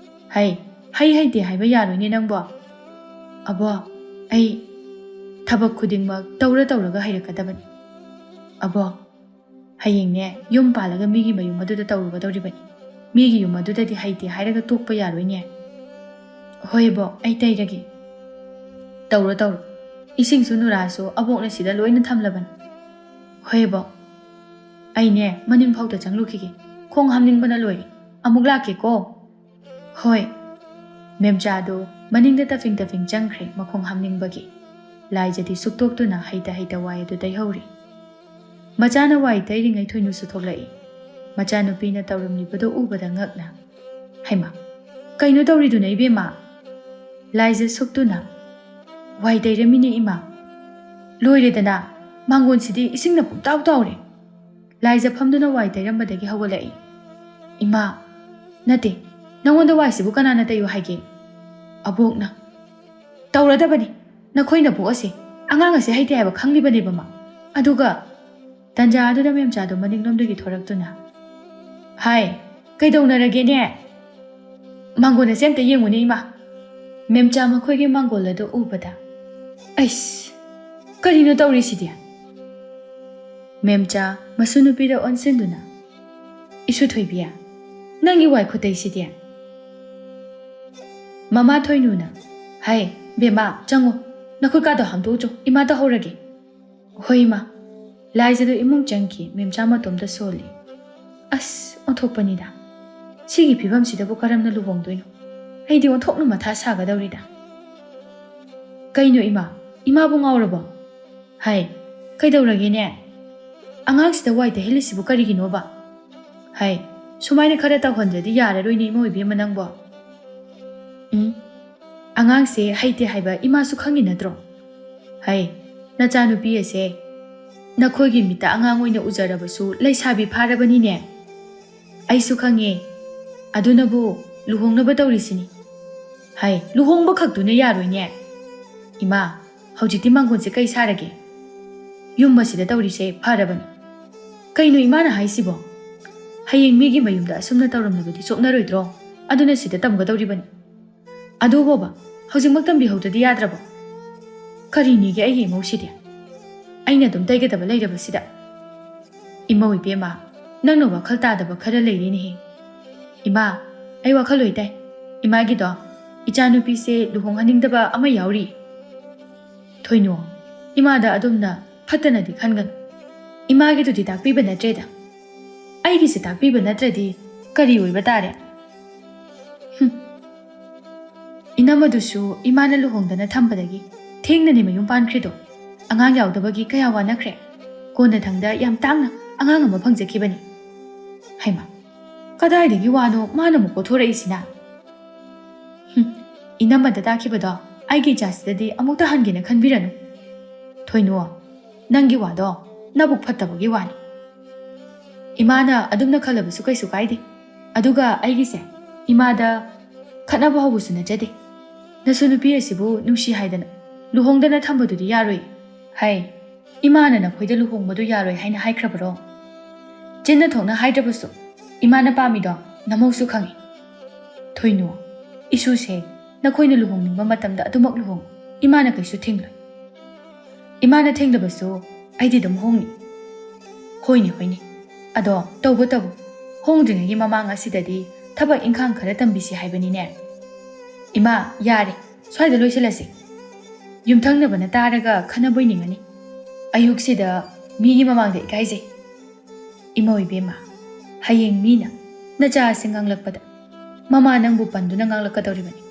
"ꯍꯩ, ꯍꯩ ꯍꯩꯇꯦ ꯍꯥꯏꯕ ꯌꯥꯔꯣꯏꯅꯦ ꯅꯪꯕꯣ"꯫ "ꯑꯕꯣꯛ, ꯑꯩ ꯊꯕꯛ ꯈꯨꯗꯤꯡꯃꯛ ꯇꯧꯔ ꯇꯧꯔꯒ ꯍꯩꯔꯛꯀꯗꯕꯅꯤ"꯫ "ꯑꯕꯣꯛ, ꯍꯌꯦꯡꯅꯦ ꯌꯨꯝ ꯄꯥꯜꯂꯒ ꯃꯤꯒꯤ ꯃꯌꯨꯝ ꯑꯗꯨꯗ ꯇꯧꯔꯨꯒꯗꯧꯔꯤꯕꯅꯤ꯫ ꯃꯤꯒꯤ ꯌꯨꯝ ꯑꯗꯨꯗꯗꯤ ꯍꯩꯇꯦ ꯍꯥꯏꯔꯒ ꯇꯣꯛꯄ ꯌꯥꯔꯣꯏꯅꯦ"꯫ "ꯍꯣꯏ ꯑꯕꯣꯛ, ꯑꯩ ꯇꯩꯔꯒꯦ"꯫ "ꯇꯧꯔꯣ, ꯇꯧꯔꯣ꯫ ꯏꯁꯤꯡꯁꯨ ꯅꯨꯔꯥꯁꯨ ꯑꯕꯣꯛꯅ ꯁꯤꯗ ꯂꯣꯏꯅ ꯊꯝꯂꯕꯅꯤ"꯫ "ꯍꯣꯏ ꯑꯕꯣꯛ꯫ ꯑꯩꯅꯦ ꯃꯅꯤꯡ ꯐꯥꯎꯗ ꯆꯪꯂꯨꯈꯤꯒꯦ꯫ ꯈꯣꯡ ꯍꯥꯝꯅꯤꯡꯕꯅ ꯂꯣꯏꯔꯦ꯫ ꯑꯃꯨꯛ ꯂꯥꯛꯀꯦꯀꯣ"꯫ "ꯍꯣꯏ"꯫ ꯃꯦꯝꯆꯥꯗꯨ ꯃꯅꯤꯡꯗ ꯇꯐꯤꯡ ꯇꯐꯤꯡ ꯆꯪꯈ꯭ꯔꯦ ꯃꯈꯣꯡ ꯍꯥꯝꯅꯤꯡꯕꯒꯤ꯫ ꯂꯥꯏꯖꯗꯤ ꯁꯨꯛꯇꯣꯛꯇꯨꯅ ꯍꯩꯇ ꯍꯩꯇ ꯋꯥꯏ ꯑꯗꯨ ꯇꯩꯍꯧꯔꯤ꯫ ꯃꯆꯥꯅ ꯋꯥꯏ ꯇꯩꯔꯤꯉꯩ ꯊꯣꯏꯅꯨꯁꯨ ꯊꯣꯛꯂꯛꯏ꯫ ꯃꯆꯥꯅꯨꯄꯤꯅ ꯇꯧꯔꯝꯂꯤꯕꯗꯨ ꯎꯕꯗ ꯉꯛꯅ, "ꯍꯩꯃꯥ, ꯀꯩꯅꯣ ꯇꯧꯔꯤꯗꯨꯅ ꯏꯕꯦꯝꯃ?" ꯂꯥꯏꯖ ꯁꯨꯛꯇꯨꯅ, "ꯋꯥꯏ ꯇꯩꯔꯝꯃꯤꯅꯦ ꯏꯃꯥ꯫ ꯂꯣꯏꯔꯦꯗꯅ, ꯃꯥꯡꯒꯣꯟꯁꯤꯗꯤ ꯏꯁꯤꯡꯅ ꯄꯨꯡꯇꯥꯎ ꯇꯥꯎꯔꯦ"꯫ ꯂꯥꯏꯖ ꯐꯝꯗꯨꯅ ꯋꯥꯏ ꯇꯩꯔꯝꯕꯗꯒꯤ ꯍꯧꯒꯠꯂꯛꯏ꯫ "ꯏꯃꯥ, ꯅꯠꯇꯦ, ꯅꯉꯣꯟꯗ ꯋꯥꯏꯁꯤꯕꯨ ꯀꯅꯥꯅ ꯇꯩꯌꯨ ꯍꯥꯏꯒꯦ?" "ꯑꯕꯣꯛꯅ"꯫ "ꯇꯧꯔꯗꯕꯅꯤ, ꯅꯈꯣꯏ ꯅꯕꯣꯛ ꯑꯁꯦ ꯑꯉꯥꯡ ꯑꯁꯦ ꯍꯩꯇꯦ ꯍꯥꯏꯕ ꯈꯪꯂꯤꯕꯅꯦꯕ ꯃꯥ꯫ ꯑꯗꯨꯒ"꯫ ꯇꯟꯖꯥ ꯑꯗꯨꯗ ꯃꯦꯝꯆꯥꯗꯣ ꯃꯅꯤꯡꯂꯣꯝꯗꯒꯤ ꯊꯣꯔꯛꯇꯨꯅ, "ꯍꯥꯏ, ꯀꯩꯗꯧꯅꯔꯒꯦꯅꯦ?" ꯃꯥꯡꯒꯣꯜ ꯑꯁꯦ ꯑꯝꯇ ꯌꯦꯡꯉꯨꯅꯦ, ꯏꯃꯥ꯫ ꯃꯦꯝꯆꯥ ꯃꯈꯣꯏꯒꯤ ꯃꯥꯡꯒꯣꯜ ꯑꯗꯨ ꯎꯕꯗ, "ꯑꯩꯁ, ꯀꯔꯤꯅꯣ ꯇꯧꯔꯤꯁꯤꯗꯤ?" ꯃꯦꯝꯆꯥ ꯃꯁꯨ ꯅꯨꯄꯤꯗ ꯑꯣꯟꯁꯤꯟꯗꯨꯅ, "ꯏꯁꯨ ꯊꯣꯏꯕꯤ, ꯅꯪꯒꯤ ꯋꯥꯏ ꯈꯨꯇꯩꯁꯤꯗꯤ?" ꯃꯃꯥ ꯊꯣꯏꯅꯨꯅ, "ꯍꯥꯏ, ꯕꯦꯝꯃ, ꯆꯪꯉꯣ, ꯅꯈꯨꯠ ꯀꯥꯗꯣ ꯍꯥꯝꯗꯣꯛꯎꯆꯣ, ꯏꯃꯥ ꯇꯧꯍꯧꯔꯒꯦ꯫" "ꯍꯣꯏ, ꯏꯃꯥ꯫" ꯂꯥꯏꯖꯗꯨ ꯏꯃꯨꯡ ꯆꯪꯈꯤ꯫ ꯃꯦꯝꯆꯥ ꯃꯇꯣꯝꯇ ꯁꯣꯜꯂꯤ꯫ "ꯑꯁ, ꯑꯣꯟꯊꯣꯛꯄꯅꯤꯗ꯫ ꯁꯤꯒꯤ ꯐꯤꯕꯝꯁꯤꯗꯕꯨ ꯀꯔꯝꯅ ꯂꯨꯍꯣꯡꯗꯣꯏꯅꯣ? ꯑꯩꯗꯤ ꯑꯣꯟꯊꯣꯛꯅ ꯃꯊꯥ ꯁꯥꯒꯗꯧꯔꯤꯗ꯫" "ꯀꯩꯅꯣ ꯏꯃꯥ? ꯏꯃꯥꯕꯨ ꯉꯥꯎꯔꯕꯣ?" "ꯍꯥꯏ, ꯀꯩꯗꯧꯔꯒꯦꯅꯦ? ꯑꯉꯥꯡꯁꯤꯗ ꯋꯥꯏ ꯇꯩꯍꯜꯂꯤꯁꯤꯕꯨ ꯀꯔꯤꯒꯤꯅꯣꯕ? ꯍꯥꯏ, ꯁꯨꯃꯥꯏꯅ ꯈꯔ ꯇꯧꯍꯟꯗ꯭ꯔꯗꯤ ꯌꯥꯔꯔꯣꯏꯅꯦ, ꯏꯃꯧ ꯏꯕꯦꯝꯃ ꯅꯪꯕꯣ꯫" "ꯎꯝ, ꯑꯉꯥꯡꯁꯦ ꯍꯩꯇꯦ ꯍꯥꯏꯕ ꯏꯃꯥꯁꯨ ꯈꯪꯉꯤ ꯅꯠꯇ꯭ꯔꯣ? ꯍꯩ, ꯅꯆꯥꯅꯨꯄꯤ ꯑꯁꯦ ꯅꯈꯣꯏꯒꯤ ꯃꯤꯠꯇ ꯑꯉꯥꯡ ꯑꯣꯏꯅ ꯎꯖꯔꯕꯁꯨ ꯂꯩꯁꯥꯕꯤ ꯐꯥꯔꯕꯅꯤꯅꯦ꯫" "ꯑꯩꯁꯨ ꯈꯪꯉꯦ꯫ ꯑꯗꯨꯅꯕꯨ ꯂꯨꯍꯣꯡꯅꯕ ꯇꯧꯔꯤꯁꯤꯅꯤ꯫" "ꯍꯩ, ꯂꯨꯍꯣꯡꯕ ꯈꯛꯇꯨꯅ ꯌꯥꯔꯣꯏꯅꯦ꯫ ꯏꯃꯥ, ꯍꯧꯖꯤꯛꯇꯤ ꯃꯥꯡꯒꯣꯟꯁꯦ ꯀꯩ ꯁꯥꯔꯒꯦ? ꯌꯨꯝ ꯑꯁꯤꯗ ꯇꯧꯔꯤꯁꯦ ꯐꯔꯕꯅꯤ꯫" "ꯀꯩꯅꯣ ꯏꯃꯥꯅ ꯍꯥꯏꯁꯤꯕꯣ? ꯍꯌꯦꯡ ꯃꯤꯒꯤ ꯃꯌꯨꯝꯗ ꯑꯁꯨꯝꯅ ꯇꯧꯔꯝꯂꯕꯗꯤ ꯆꯣꯛꯅꯔꯣꯏꯗ꯭ꯔꯣ? ꯑꯗꯨꯅ ꯁꯤꯗ ꯇꯝꯒꯗꯧꯔꯤꯕꯅꯤ꯫" "ꯑꯗꯨꯕꯣꯕ, ꯍꯧꯖꯤꯛꯃꯛ ꯇꯝꯕꯤꯍꯧꯗ꯭ꯔꯗꯤ ꯌꯥꯗ꯭ꯔꯕꯣ?" "ꯀꯔꯤꯅꯤꯒꯦ ꯑꯩꯒꯤ ꯏꯃꯧꯁꯤꯗꯤ? ꯑꯩꯅ ꯑꯗꯨꯝ ꯇꯩꯒꯗꯕ ꯂꯩꯔꯕꯁꯤꯗ꯫" "ꯏꯃꯧ ꯏꯕꯦꯝꯃ, ꯅꯪꯅ ꯋꯥꯈꯜ ꯇꯥꯗꯕ ꯈꯔ ꯂꯩꯔꯦꯅꯦꯍꯦ꯫" "ꯏꯃꯥ, ꯑꯩ ꯋꯥꯈꯜ ꯂꯣꯏ ꯇꯥꯏ꯫ ꯏꯃꯥꯒꯤꯗꯣ, ꯏꯆꯥꯅꯨꯄꯤꯁꯦ ꯂꯨꯍꯣꯡꯍꯟꯅꯤꯡꯗꯕ ꯑꯃ ꯌꯥꯎꯔꯤ꯫" "ꯊꯣꯏꯅꯨ, ꯏꯃꯥꯗ ꯑꯗꯨꯝꯅ ꯐꯠꯇꯅꯗꯤ ꯈꯟꯒꯅꯨ꯫ ꯏꯃꯥꯒꯤꯗꯨꯗꯤ ꯇꯥꯛꯄꯤꯕ ꯅꯠꯇ꯭ꯔꯦꯗ꯫" "ꯑꯩꯒꯤꯁꯦ ꯇꯥꯛꯄꯤꯕ ꯅꯠꯇ꯭ꯔꯗꯤ ꯀꯔꯤ ꯑꯣꯏꯕ ꯇꯥꯔꯦ?" "ꯍꯨꯝ꯫ ꯏꯅꯝꯃꯗꯨꯁꯨ ꯏꯃꯥꯅ ꯂꯨꯍꯣꯡꯗꯅ ꯊꯝꯕꯗꯒꯤ ꯊꯦꯡꯅꯅꯦ ꯃꯌꯨꯝ ꯄꯥꯟꯈ꯭ꯔꯤꯗꯣ꯫ ꯑꯉꯥꯡ ꯌꯥꯎꯗꯕꯒꯤ ꯀꯌꯥ ꯋꯥꯅꯈ꯭ꯔꯦ꯫ ꯀꯣꯟꯅꯊꯪꯗ ꯌꯥꯝ ꯇꯥꯡꯅ ꯑꯉꯥꯡ ꯑꯃ ꯐꯪꯖꯈꯤꯕꯅꯤ꯫" "ꯍꯩꯃꯥ, ꯀꯗꯥꯏꯗꯒꯤ ꯋꯥꯅꯣ ꯃꯥꯅ ꯑꯃꯨꯛ ꯀꯣꯊꯣꯔꯛꯏꯁꯤꯅ?" "ꯍꯨꯝ, ꯏꯅꯝꯃꯗ ꯇꯥꯛꯈꯤꯕꯗꯣ ꯑꯩꯒꯤ ꯏꯆꯥꯁꯤꯗꯗꯤ ꯑꯃꯨꯛꯇ ꯍꯟꯒꯦꯅ ꯈꯟꯕꯤꯔꯅꯨ꯫ ꯊꯣꯏꯅꯨ, ꯅꯪꯒꯤ ꯋꯥꯗꯣ ꯅꯕꯨꯛ ꯐꯠꯇꯕꯒꯤ ꯋꯥꯅꯤ꯫ ꯏꯃꯥꯅ ꯑꯗꯨꯝꯅ ꯈꯜꯂꯕꯁꯨ ꯀꯩꯁꯨ ꯀꯥꯏꯗꯦ꯫ ꯑꯗꯨꯒ ꯑꯩꯒꯤꯁꯦ ꯏꯃꯥꯗ ꯈꯠꯅꯕ ꯍꯧꯕꯁꯨ ꯅꯠꯆꯗꯦ꯫ ꯅꯁꯨ ꯅꯨꯄꯤ ꯑꯁꯤꯕꯨ ꯅꯨꯡꯁꯤ ꯍꯥꯏꯗꯅ ꯂꯨꯍꯣꯡꯗꯅ ꯊꯝꯕꯗꯨꯗꯤ ꯌꯥꯔꯣꯏ꯫ ꯍꯥꯏ, ꯏꯃꯥꯅ ꯅꯈꯣꯏꯗ ꯂꯨꯍꯣꯡꯕꯗꯨ ꯌꯥꯔꯣꯏ ꯍꯥꯏꯅ ꯍꯥꯏꯈ꯭ꯔꯕꯔꯣ? ꯆꯤꯟꯅ ꯊꯣꯛꯅ ꯍꯥꯏꯗ꯭ꯔꯕꯁꯨ ꯏꯃꯥꯅ ꯄꯥꯝꯃꯤꯗꯣ ꯅꯃꯧꯁꯨ ꯈꯪꯏ꯫" ꯊꯣꯏꯅꯨ, ꯏꯁꯨꯁꯦ ꯅꯈꯣꯏꯅ ꯂꯨꯍꯣꯡꯅꯤꯡꯕ ꯃꯇꯝꯗ ꯑꯗꯨꯃꯛ ꯂꯨꯍꯣꯡꯉꯨ꯫ ꯏꯃꯥꯅ ꯀꯩꯁꯨ ꯊꯤꯡꯂꯣꯏ꯫ ꯏꯃꯥꯅ ꯊꯤꯡꯗꯕꯁꯨ ꯑꯩꯗꯤ ꯑꯗꯨꯝ ꯍꯣꯡꯅꯤ꯫ ꯍꯣꯏꯅꯦ, ꯍꯣꯏꯅꯦ꯫ ꯑꯗꯣ ꯇꯧꯕꯇꯕꯨ, ꯍꯣꯡꯗ꯭ꯔꯤꯉꯩꯒꯤ ꯃꯃꯥꯡ ꯑꯁꯤꯗꯗꯤ ꯊꯕꯛ ꯏꯪꯈꯥꯡ ꯈꯔ ꯇꯝꯕꯤꯁꯤ ꯍꯥꯏꯕꯅꯤꯅꯦ꯫ ꯏꯃꯥ, ꯌꯥꯔꯦ, ꯁ꯭ꯋꯥꯏꯗ ꯂꯣꯏꯁꯤꯜꯂꯁꯤ꯫ ꯌꯨꯝꯊꯪꯅꯕꯅ ꯇꯥꯔꯒ ꯈꯠꯅꯕꯣꯏ ꯅꯤꯡꯉꯅꯤ꯫ ꯑꯌꯨꯛꯁꯤꯗ ꯃꯤꯒꯤ ꯃꯃꯥꯡꯗ ꯏꯀꯥꯏꯖꯩ꯫ ꯏꯃꯧ ꯏꯕꯦꯝꯃ, ꯍꯌꯦꯡ ꯃꯤꯅ ꯅꯆꯥ ꯑꯁꯤ ꯉꯥꯡꯂꯛꯄꯗ, "ꯃꯃꯥ ꯅꯪꯕꯨ ꯄꯟꯗꯨꯅ ꯉꯥꯡꯂꯛꯀꯗꯧꯔꯤꯕꯅꯤ꯫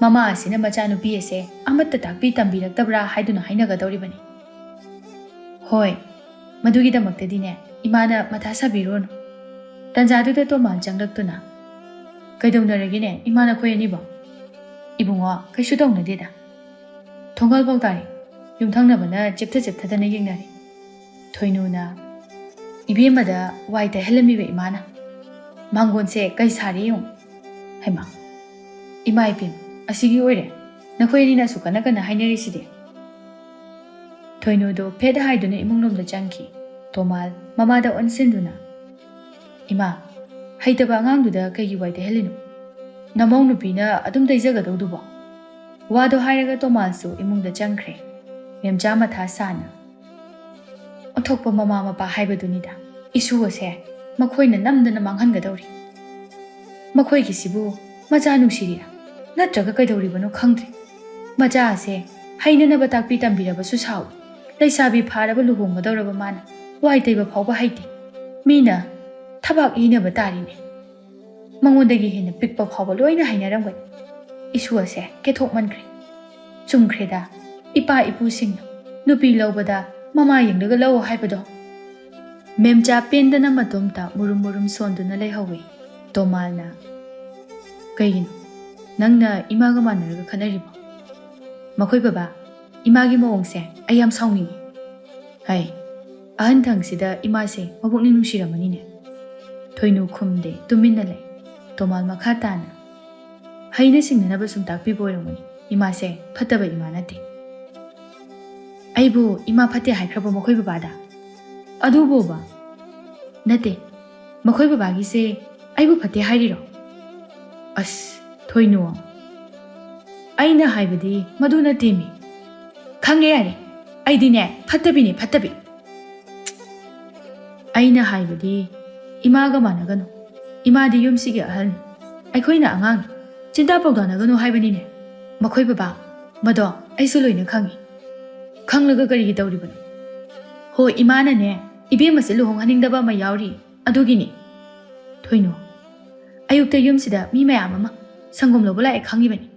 ꯃꯃꯥ ꯑꯁꯤꯅ ꯃꯆꯥꯅꯨꯄꯤ ꯑꯁꯦ ꯑꯃꯠꯇ ꯇꯥꯛꯄꯤ ꯇꯝꯕꯤꯔꯛꯇꯕ꯭ꯔꯥ?" ꯍꯥꯏꯗꯨꯅ ꯍꯥꯏꯅꯒꯗꯧꯔꯤꯕꯅꯤ꯫ ꯍꯣꯏ, ꯃꯗꯨꯒꯤꯗꯃꯛꯇꯗꯤꯅꯦ, ꯏꯃꯥꯅ ꯃꯊꯥ ꯁꯥꯕꯤꯔꯨꯔꯅꯨ꯫ ꯇꯟꯖꯥꯗꯨꯗ ꯇꯣꯃꯥꯟ ꯆꯪꯂꯛꯇꯨꯅ, "ꯀꯩꯗꯧꯅꯔꯒꯦꯅꯦ, ꯏꯃꯥ ꯅꯈꯣꯏ ꯑꯅꯤꯕꯣ?" "ꯏꯕꯨꯡꯉꯣ, ꯀꯩꯁꯨ ꯇꯧꯅꯗꯦꯗ꯫ ꯊꯣꯡꯒꯥꯜ ꯐꯥꯎ ꯇꯥꯔꯦ꯫ ꯌꯨꯝꯊꯪꯅꯕꯅ ꯆꯦꯞꯊ ꯆꯦꯞꯊꯗꯅ ꯌꯦꯡꯅꯔꯦ꯫ ꯊꯣꯏꯅꯨꯅ ꯏꯕꯦꯝꯃꯗ ꯋꯥꯏ ꯇꯩꯍꯜꯂꯝꯃꯤꯕ ꯏꯃꯥꯅ꯫ ꯃꯥꯡꯒꯣꯟꯁꯦ ꯀꯩ ꯁꯥꯔꯤ ꯌꯦꯡꯉꯨ꯫ ꯍꯩꯃꯥ, ꯏꯃꯥ ꯏꯕꯦꯝ, ꯑꯁꯤꯒꯤ ꯑꯣꯏꯔꯦ꯫ ꯅꯈꯣꯏ ꯑꯅꯤꯅ ꯑꯁꯨꯛ ꯀꯟꯅ ꯀꯟꯅ ꯍꯥꯏꯅꯔꯤꯁꯤꯗꯤ?" ꯊꯣꯏꯅꯨꯗꯣ ꯐꯦꯠ ꯍꯥꯏꯗꯨꯅ ꯏꯃꯨꯡꯂꯣꯝꯗ ꯆꯪꯈꯤ꯫ ꯇꯣꯃꯥꯜ ꯃꯃꯥꯗ ꯑꯣꯟꯁꯤꯟꯗꯨꯅ, "ꯏꯃꯥ, ꯍꯩꯇꯕ ꯑꯉꯥꯡꯗꯨꯗ ꯀꯩꯒꯤ ꯋꯥꯏ ꯇꯩꯍꯜꯂꯤꯅꯣ? ꯅꯃꯧ ꯅꯨꯄꯤꯅ ꯑꯗꯨꯝ ꯇꯩꯖꯒꯗꯧꯗꯨꯕꯣ?" ꯋꯥꯗꯣ ꯍꯥꯏꯔꯒ ꯇꯣꯃꯥꯜꯁꯨ ꯏꯃꯨꯡꯗ ꯆꯪꯈ꯭ꯔꯦ꯫ ꯃꯦꯝꯆꯥ ꯃꯊꯥ ꯁꯥꯅ, "ꯑꯣꯟꯊꯣꯛꯄ ꯃꯃꯥ ꯃꯄꯥ ꯍꯥꯏꯕꯗꯨꯅꯤꯗ꯫ ꯏꯁꯨ ꯑꯁꯦ ꯃꯈꯣꯏꯅ ꯅꯝꯗꯅ ꯃꯥꯡꯍꯟꯒꯗꯧꯔꯤ꯫ ꯃꯈꯣꯏꯒꯤꯁꯤꯕꯨ ꯃꯆꯥ ꯅꯨꯡꯁꯤꯔꯤꯔꯥ? ꯅꯠꯇ꯭ꯔꯒ ꯀꯩꯗꯧꯔꯤꯕꯅꯣ ꯈꯪꯗ꯭ꯔꯦ꯫ ꯃꯆꯥ ꯑꯁꯦ ꯍꯩꯅꯅꯕ ꯇꯥꯛꯄꯤ ꯇꯝꯕꯤꯔꯕꯁꯨ ꯁꯥꯎꯏ꯫ ꯂꯩꯁꯥꯕꯤ ꯐꯥꯔꯕ ꯂꯨꯍꯣꯡꯒꯗꯧꯔꯕ ꯃꯥꯅ ꯋꯥꯏ ꯇꯩꯕ ꯐꯥꯎꯕ ꯍꯩꯇꯦ꯫ ꯃꯤꯅ ꯊꯕꯥꯛ ꯌꯩꯅꯕ ꯇꯥꯔꯤꯅꯦ꯫ ꯃꯉꯣꯟꯗꯒꯤ ꯍꯦꯟꯅ ꯄꯤꯛꯄ ꯐꯥꯎꯕ ꯂꯣꯏꯅ ꯍꯩꯅꯔꯝꯒꯅꯤ꯫ ꯏꯁꯨ ꯑꯁꯦ ꯀꯦꯊꯣꯛꯃꯟꯈ꯭ꯔꯦ꯫ ꯆꯨꯝꯈ꯭ꯔꯦꯗ, ꯏꯄꯥ ꯏꯄꯨꯁꯤꯡꯅ ꯅꯨꯄꯤ ꯂꯧꯕꯗ ꯃꯃꯥ ꯌꯦꯡꯂꯒ ꯂꯧ ꯍꯥꯏꯕꯗꯣ꯫" ꯃꯦꯝꯆꯥ ꯄꯦꯟꯗꯅ ꯃꯇꯣꯝꯇ ꯃꯨꯔꯨꯝ ꯃꯨꯔꯨꯝ ꯁꯣꯟꯗꯨꯅ ꯂꯩꯍꯧꯏ꯫ ꯇꯣꯃꯥꯜꯅ, "ꯀꯩꯒꯤꯅꯣ? ꯅꯪꯅ ꯏꯃꯥꯒ ꯃꯥꯟꯅꯔꯒ ꯈꯠꯅꯔꯤꯕꯣ?" "ꯃꯈꯣꯏ ꯕꯕꯥ, ꯏꯃꯥꯒꯤ ꯃꯑꯣꯡꯁꯦ ꯑꯩ ꯌꯥꯝ ꯁꯥꯎꯅꯤꯡꯉꯤ꯫ ꯍꯥꯏ, ꯑꯍꯟ ꯊꯪꯁꯤꯗ ꯏꯃꯥꯁꯦ ꯃꯕꯨꯛꯅꯤꯡ ꯅꯨꯡꯁꯤꯔꯝꯃꯅꯤꯅꯦ꯫" ꯊꯣꯏꯅꯨ ꯈꯨꯝꯗꯦ, ꯇꯨꯃꯤꯟꯅ ꯂꯩ꯫ ꯇꯣꯃꯥꯜ ꯃꯈꯥ ꯇꯥꯅ, "ꯍꯩꯅ ꯁꯤꯡꯅꯅꯕ ꯁꯨꯝ ꯇꯥꯛꯄꯤꯕ ꯑꯣꯏꯔꯝꯒꯅꯤ꯫ ꯏꯃꯥꯁꯦ ꯐꯠꯇꯕ ꯏꯃꯥ ꯅꯠꯇꯦ꯫" "ꯑꯩꯕꯨ ꯏꯃꯥ ꯐꯠꯇꯦ ꯍꯥꯏꯈ꯭ꯔꯕꯣ ꯃꯈꯣꯏ ꯕꯕꯥꯗ?" "ꯑꯗꯨꯕꯣꯕ?" "ꯅꯠꯇꯦ, ꯃꯈꯣꯏ ꯕꯕꯥꯒꯤꯁꯦ ꯑꯩꯕꯨ ꯐꯠꯇꯦ ꯍꯥꯏꯔꯤꯔꯣ?" ꯑꯁ, ꯊꯣꯏꯅꯨ, ꯑꯩꯅ ꯍꯥꯏꯕꯗꯤ ꯃꯗꯨ ꯅꯠꯇꯦꯃꯤ꯫ ꯈꯪꯉꯦ, ꯌꯥꯔꯦ꯫ ꯑꯩꯗꯤꯅꯦ, ꯐꯠꯇꯕꯤꯅꯦ, ꯐꯠꯇꯕꯤ꯫ ꯑꯩꯅ ꯍꯥꯏꯕꯗꯤ ꯏꯃꯥꯒ ꯃꯥꯟꯅꯒꯅꯨ꯫ ꯏꯃꯥꯗꯤ ꯌꯨꯝꯁꯤꯒꯤ ꯑꯍꯜꯅꯤ, ꯑꯩꯈꯣꯏꯅ ꯑꯉꯥꯡꯅꯤ꯫ ꯆꯤꯟꯗꯥ ꯄꯥꯎꯗꯥꯅꯒꯅꯨ ꯍꯥꯏꯕꯅꯤꯅꯦ꯫ ꯃꯈꯣꯏ ꯕꯕꯥ, ꯃꯗꯣ ꯑꯩꯁꯨ ꯂꯣꯏꯅ ꯈꯪꯉꯤ꯫ ꯈꯪꯂꯒ ꯀꯔꯤꯒꯤ ꯇꯧꯔꯤꯕꯅꯣ? ꯍꯣ, ꯏꯃꯥꯅꯅꯦ, ꯏꯕꯦꯝꯃꯁꯦ ꯂꯨꯍꯣꯡꯍꯟꯅꯤꯡꯗꯕ ꯑꯃ ꯌꯥꯎꯔꯤ, ꯑꯗꯨꯒꯤꯅꯤ꯫ ꯊꯣꯏꯅꯨ, ꯑꯌꯨꯛꯇ ꯌꯨꯝꯁꯤꯗ ꯃꯤ ꯃꯌꯥꯝ ꯑꯃ ꯁꯪꯒꯣꯝ ꯂꯧꯕ ꯂꯥꯛꯑꯦ, ꯈꯪꯉꯤꯕꯅꯤ꯫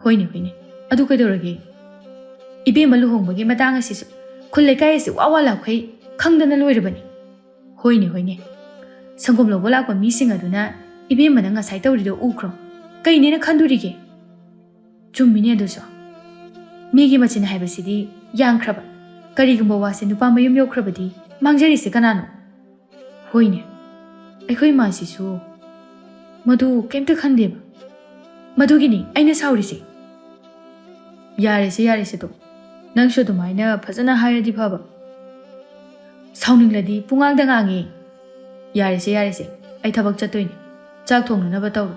ꯍꯣꯏꯅꯦ, ꯍꯣꯏꯅꯦ, ꯑꯗꯨ ꯀꯩꯗꯧꯔꯒꯦ? ꯏꯕꯦꯝꯃ ꯂꯨꯍꯣꯡꯕꯒꯤ ꯃꯇꯥꯡ ꯑꯁꯤꯁꯨ ꯈꯨꯜ ꯂꯩꯀꯥꯏ ꯑꯁꯤ ꯋꯥ ꯋꯥ ꯂꯥꯎꯈꯩ ꯈꯪꯗꯅ ꯂꯣꯏꯔꯕꯅꯤ꯫ ꯍꯣꯏꯅꯦ, ꯍꯣꯏꯅꯦ, ꯁꯪꯒꯣꯝ ꯂꯧꯕ ꯂꯥꯛꯄ ꯃꯤꯁꯤꯡ ꯑꯗꯨꯅ ꯏꯕꯦꯝꯃꯅ ꯉꯁꯥꯏ ꯇꯧꯔꯤꯗꯣ ꯎꯈ꯭ꯔꯣ? ꯀꯩꯅꯦꯅ ꯈꯟꯗꯣꯔꯤꯒꯦ? ꯆꯨꯝꯃꯤꯅꯦ ꯑꯗꯨꯁꯨ꯫ ꯃꯤꯒꯤ ꯃꯆꯤꯟ ꯍꯥꯏꯕꯁꯤꯗꯤ ꯌꯥꯡꯈ꯭ꯔꯕ꯫ ꯀꯔꯤꯒꯨꯝꯕ ꯋꯥꯁꯦ ꯅꯨꯄꯥ ꯃꯌꯨꯝ ꯌꯧꯈ꯭ꯔꯕꯗꯤ ꯃꯥꯡꯖꯔꯤꯁꯦ ꯀꯅꯥꯅꯣ? ꯍꯣꯏꯅꯦ, ꯑꯩꯈꯣꯏ ꯏꯃꯥꯁꯤꯁꯨ ꯃꯗꯨ ꯀꯩꯝꯇ ꯈꯟꯗꯦꯕ꯫ ꯃꯗꯨꯒꯤꯅꯤ ꯑꯩꯅ ꯁꯥꯎꯔꯤꯁꯦ꯫ ꯌꯥꯔꯦꯁꯦ, ꯌꯥꯔꯦꯁꯦ, ꯇꯣ꯫ ꯅꯪꯁꯨ ꯑꯗꯨꯃꯥꯏꯅ ꯐꯖꯅ ꯍꯥꯏꯔꯗꯤ ꯐꯕ꯫ ꯁꯥꯎꯅꯤꯡꯂꯗꯤ ꯄꯨꯡꯉꯥꯡꯗ ꯉꯥꯡꯉꯦ꯫ ꯌꯥꯔꯦꯁꯦ, ꯌꯥꯔꯦꯁꯦ, ꯑꯩ ꯊꯕꯛ ꯆꯠꯇꯣꯏꯅꯦ꯫ ꯆꯥꯛ ꯊꯣꯡꯅꯅꯕ ꯇꯧꯔꯣ꯫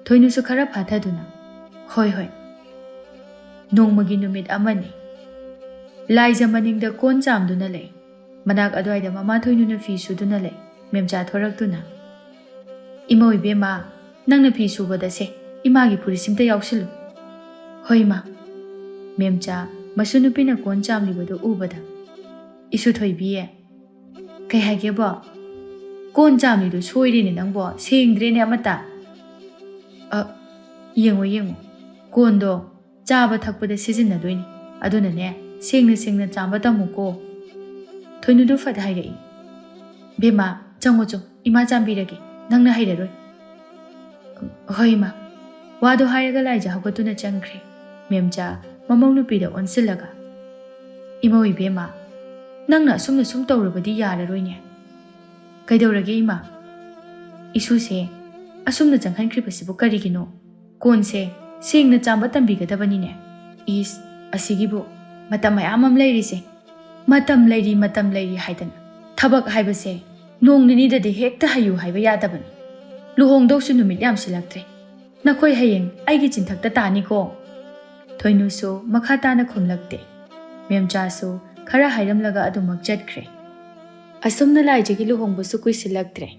ꯊꯣꯏꯅꯨꯁꯨ ꯈꯔ ꯐꯥꯊꯗꯨꯅ, "ꯍꯣꯏ, ꯍꯣꯏ"꯫ ꯅꯣꯡꯃꯒꯤ ꯅꯨꯃꯤꯠ ꯑꯃꯅꯤ꯫ ꯂꯥꯏꯖ ꯃꯅꯤꯡꯗ ꯀꯣꯟ ꯆꯥꯝꯗꯨꯅ ꯂꯩ꯫ ꯃꯅꯥꯛ ꯑꯗꯨꯋꯥꯏꯗ ꯃꯃꯥ ꯊꯣꯏꯅꯨꯅ ꯐꯤ ꯁꯨꯗꯨꯅ ꯂꯩ꯫ ꯃꯦꯝꯆꯥ ꯊꯣꯔꯛꯇꯨꯅ, "ꯏꯃꯧ ꯏꯕꯦꯝꯃ, ꯅꯪꯅ ꯐꯤ ꯁꯨꯕꯗ ꯁꯦ, ꯏꯃꯥꯒꯤ ꯐꯨꯔꯤꯠꯁꯤꯝꯇ ꯌꯥꯎꯁꯤꯜꯂꯨ"꯫ "ꯍꯣꯏ, ꯏꯃꯥ"꯫ ꯃꯦꯝꯆꯥ ꯃꯁꯨ ꯅꯨꯄꯤꯅ ꯀꯣꯟ ꯆꯥꯝꯂꯤꯕꯗꯨ ꯎꯕꯗ, "ꯏꯁꯨ ꯊꯣꯏꯕꯤ, ꯀꯩ ꯍꯥꯏꯒꯦꯕꯣ? ꯀꯣꯟ ꯆꯥꯝꯂꯤꯗꯣ ꯁꯣꯏꯔꯦꯅꯦ ꯅꯪꯕꯣ, ꯁꯦꯡꯗ꯭ꯔꯦꯅꯦ ꯑꯃꯠꯇ"꯫ "ꯑ, ꯌꯦꯡꯉꯣ, ꯌꯦꯡꯉꯣ, ꯀꯣꯟꯗꯣ ꯆꯥꯕ ꯊꯛꯄꯗ ꯁꯤꯖꯤꯟꯅꯗꯣꯏꯅꯤ, ꯑꯗꯨꯅꯅꯦ, ꯁꯦꯡꯅ ꯁꯦꯡꯅ ꯆꯥꯝꯕ ꯇꯝꯃꯨꯀꯣ"꯫ ꯊꯣꯏꯅꯨꯗꯨ ꯐꯠ ꯍꯥꯏꯔꯛꯏ, "ꯕꯦꯝꯃ, ꯆꯪꯉꯣ ꯆꯣ, ꯏꯃꯥ ꯆꯥꯝꯕꯤꯔꯒꯦ, ꯅꯪꯅ ꯍꯩꯔꯔꯣꯏ"꯫ "ꯍꯣꯏ, ꯏꯃꯥ"꯫ ꯋꯥꯗꯣ ꯍꯥꯏꯔꯒ ꯂꯥꯏꯖ ꯍꯧꯒꯠꯇꯨꯅ ꯆꯪꯈ꯭ꯔꯦ꯫ ꯃꯦꯝꯆꯥ ꯃꯃꯧ ꯅꯨꯄꯤꯗ ꯑꯣꯟꯁꯤꯜꯂꯒ, "ꯏꯃꯧ ꯏꯕꯦꯝꯃ, ꯅꯪꯅ ꯑꯁꯨꯝꯅ ꯁꯨꯝ ꯇꯧꯔꯕꯗꯤ ꯌꯥꯔꯔꯣꯏꯅꯦ"꯫ "ꯀꯩꯗꯧꯔꯒꯦ, ꯏꯃꯥ?" "ꯏꯁꯨꯁꯦ ꯑꯁꯨꯝꯅ ꯆꯪꯍꯟꯈ꯭ꯔꯤꯕꯁꯤꯕꯨ ꯀꯔꯤꯒꯤꯅꯣ? ꯀꯣꯟꯁꯦ ꯁꯦꯡꯅ ꯆꯥꯝꯕ ꯇꯝꯕꯤꯒꯗꯕꯅꯤꯅꯦ"꯫ "ꯏꯁ, ꯑꯁꯤꯒꯤꯕꯨ ꯃꯇꯝ ꯃꯌꯥꯝ ꯑꯃ ꯂꯩꯔꯤꯁꯦ"꯫ "ꯃꯇꯝ ꯂꯩꯔꯤ, ꯃꯇꯝ ꯂꯩꯔꯤ" ꯍꯥꯏꯗꯅ꯫ ꯊꯕꯛ ꯍꯥꯏꯕꯁꯦ ꯅꯣꯡ ꯅꯤꯅꯤꯗꯗꯤ ꯍꯦꯛꯇ ꯍꯩꯌꯨ ꯍꯥꯏꯕ ꯌꯥꯗꯕꯅꯤ꯫ ꯂꯨꯍꯣꯡꯗꯧꯁꯨ ꯅꯨꯃꯤꯠ ꯌꯥꯝꯁꯤꯜꯂꯛꯇ꯭ꯔꯦ꯫ ꯅꯈꯣꯏ ꯍꯌꯦꯡ ꯑꯩꯒꯤ ꯆꯤꯟꯊꯛꯇ ꯇꯥꯅꯤꯀꯣ꯫ ꯊꯣꯏꯅꯨꯁꯨ ꯃꯈꯥ ꯇꯥꯅ ꯈꯨꯝꯂꯛꯇꯦ꯫ ꯃꯦꯝꯆꯥꯁꯨ ꯈꯔ ꯍꯥꯏꯔꯝꯂꯒ ꯑꯗꯨꯃꯛ ꯆꯠꯈ꯭ꯔꯦ꯫ ꯑꯁꯨꯝꯅ ꯂꯥꯏꯖꯒꯤ ꯂꯨꯍꯣꯡꯕꯁꯨ ꯀꯨꯏꯁꯤꯜꯂꯛꯇ꯭ꯔꯦ꯫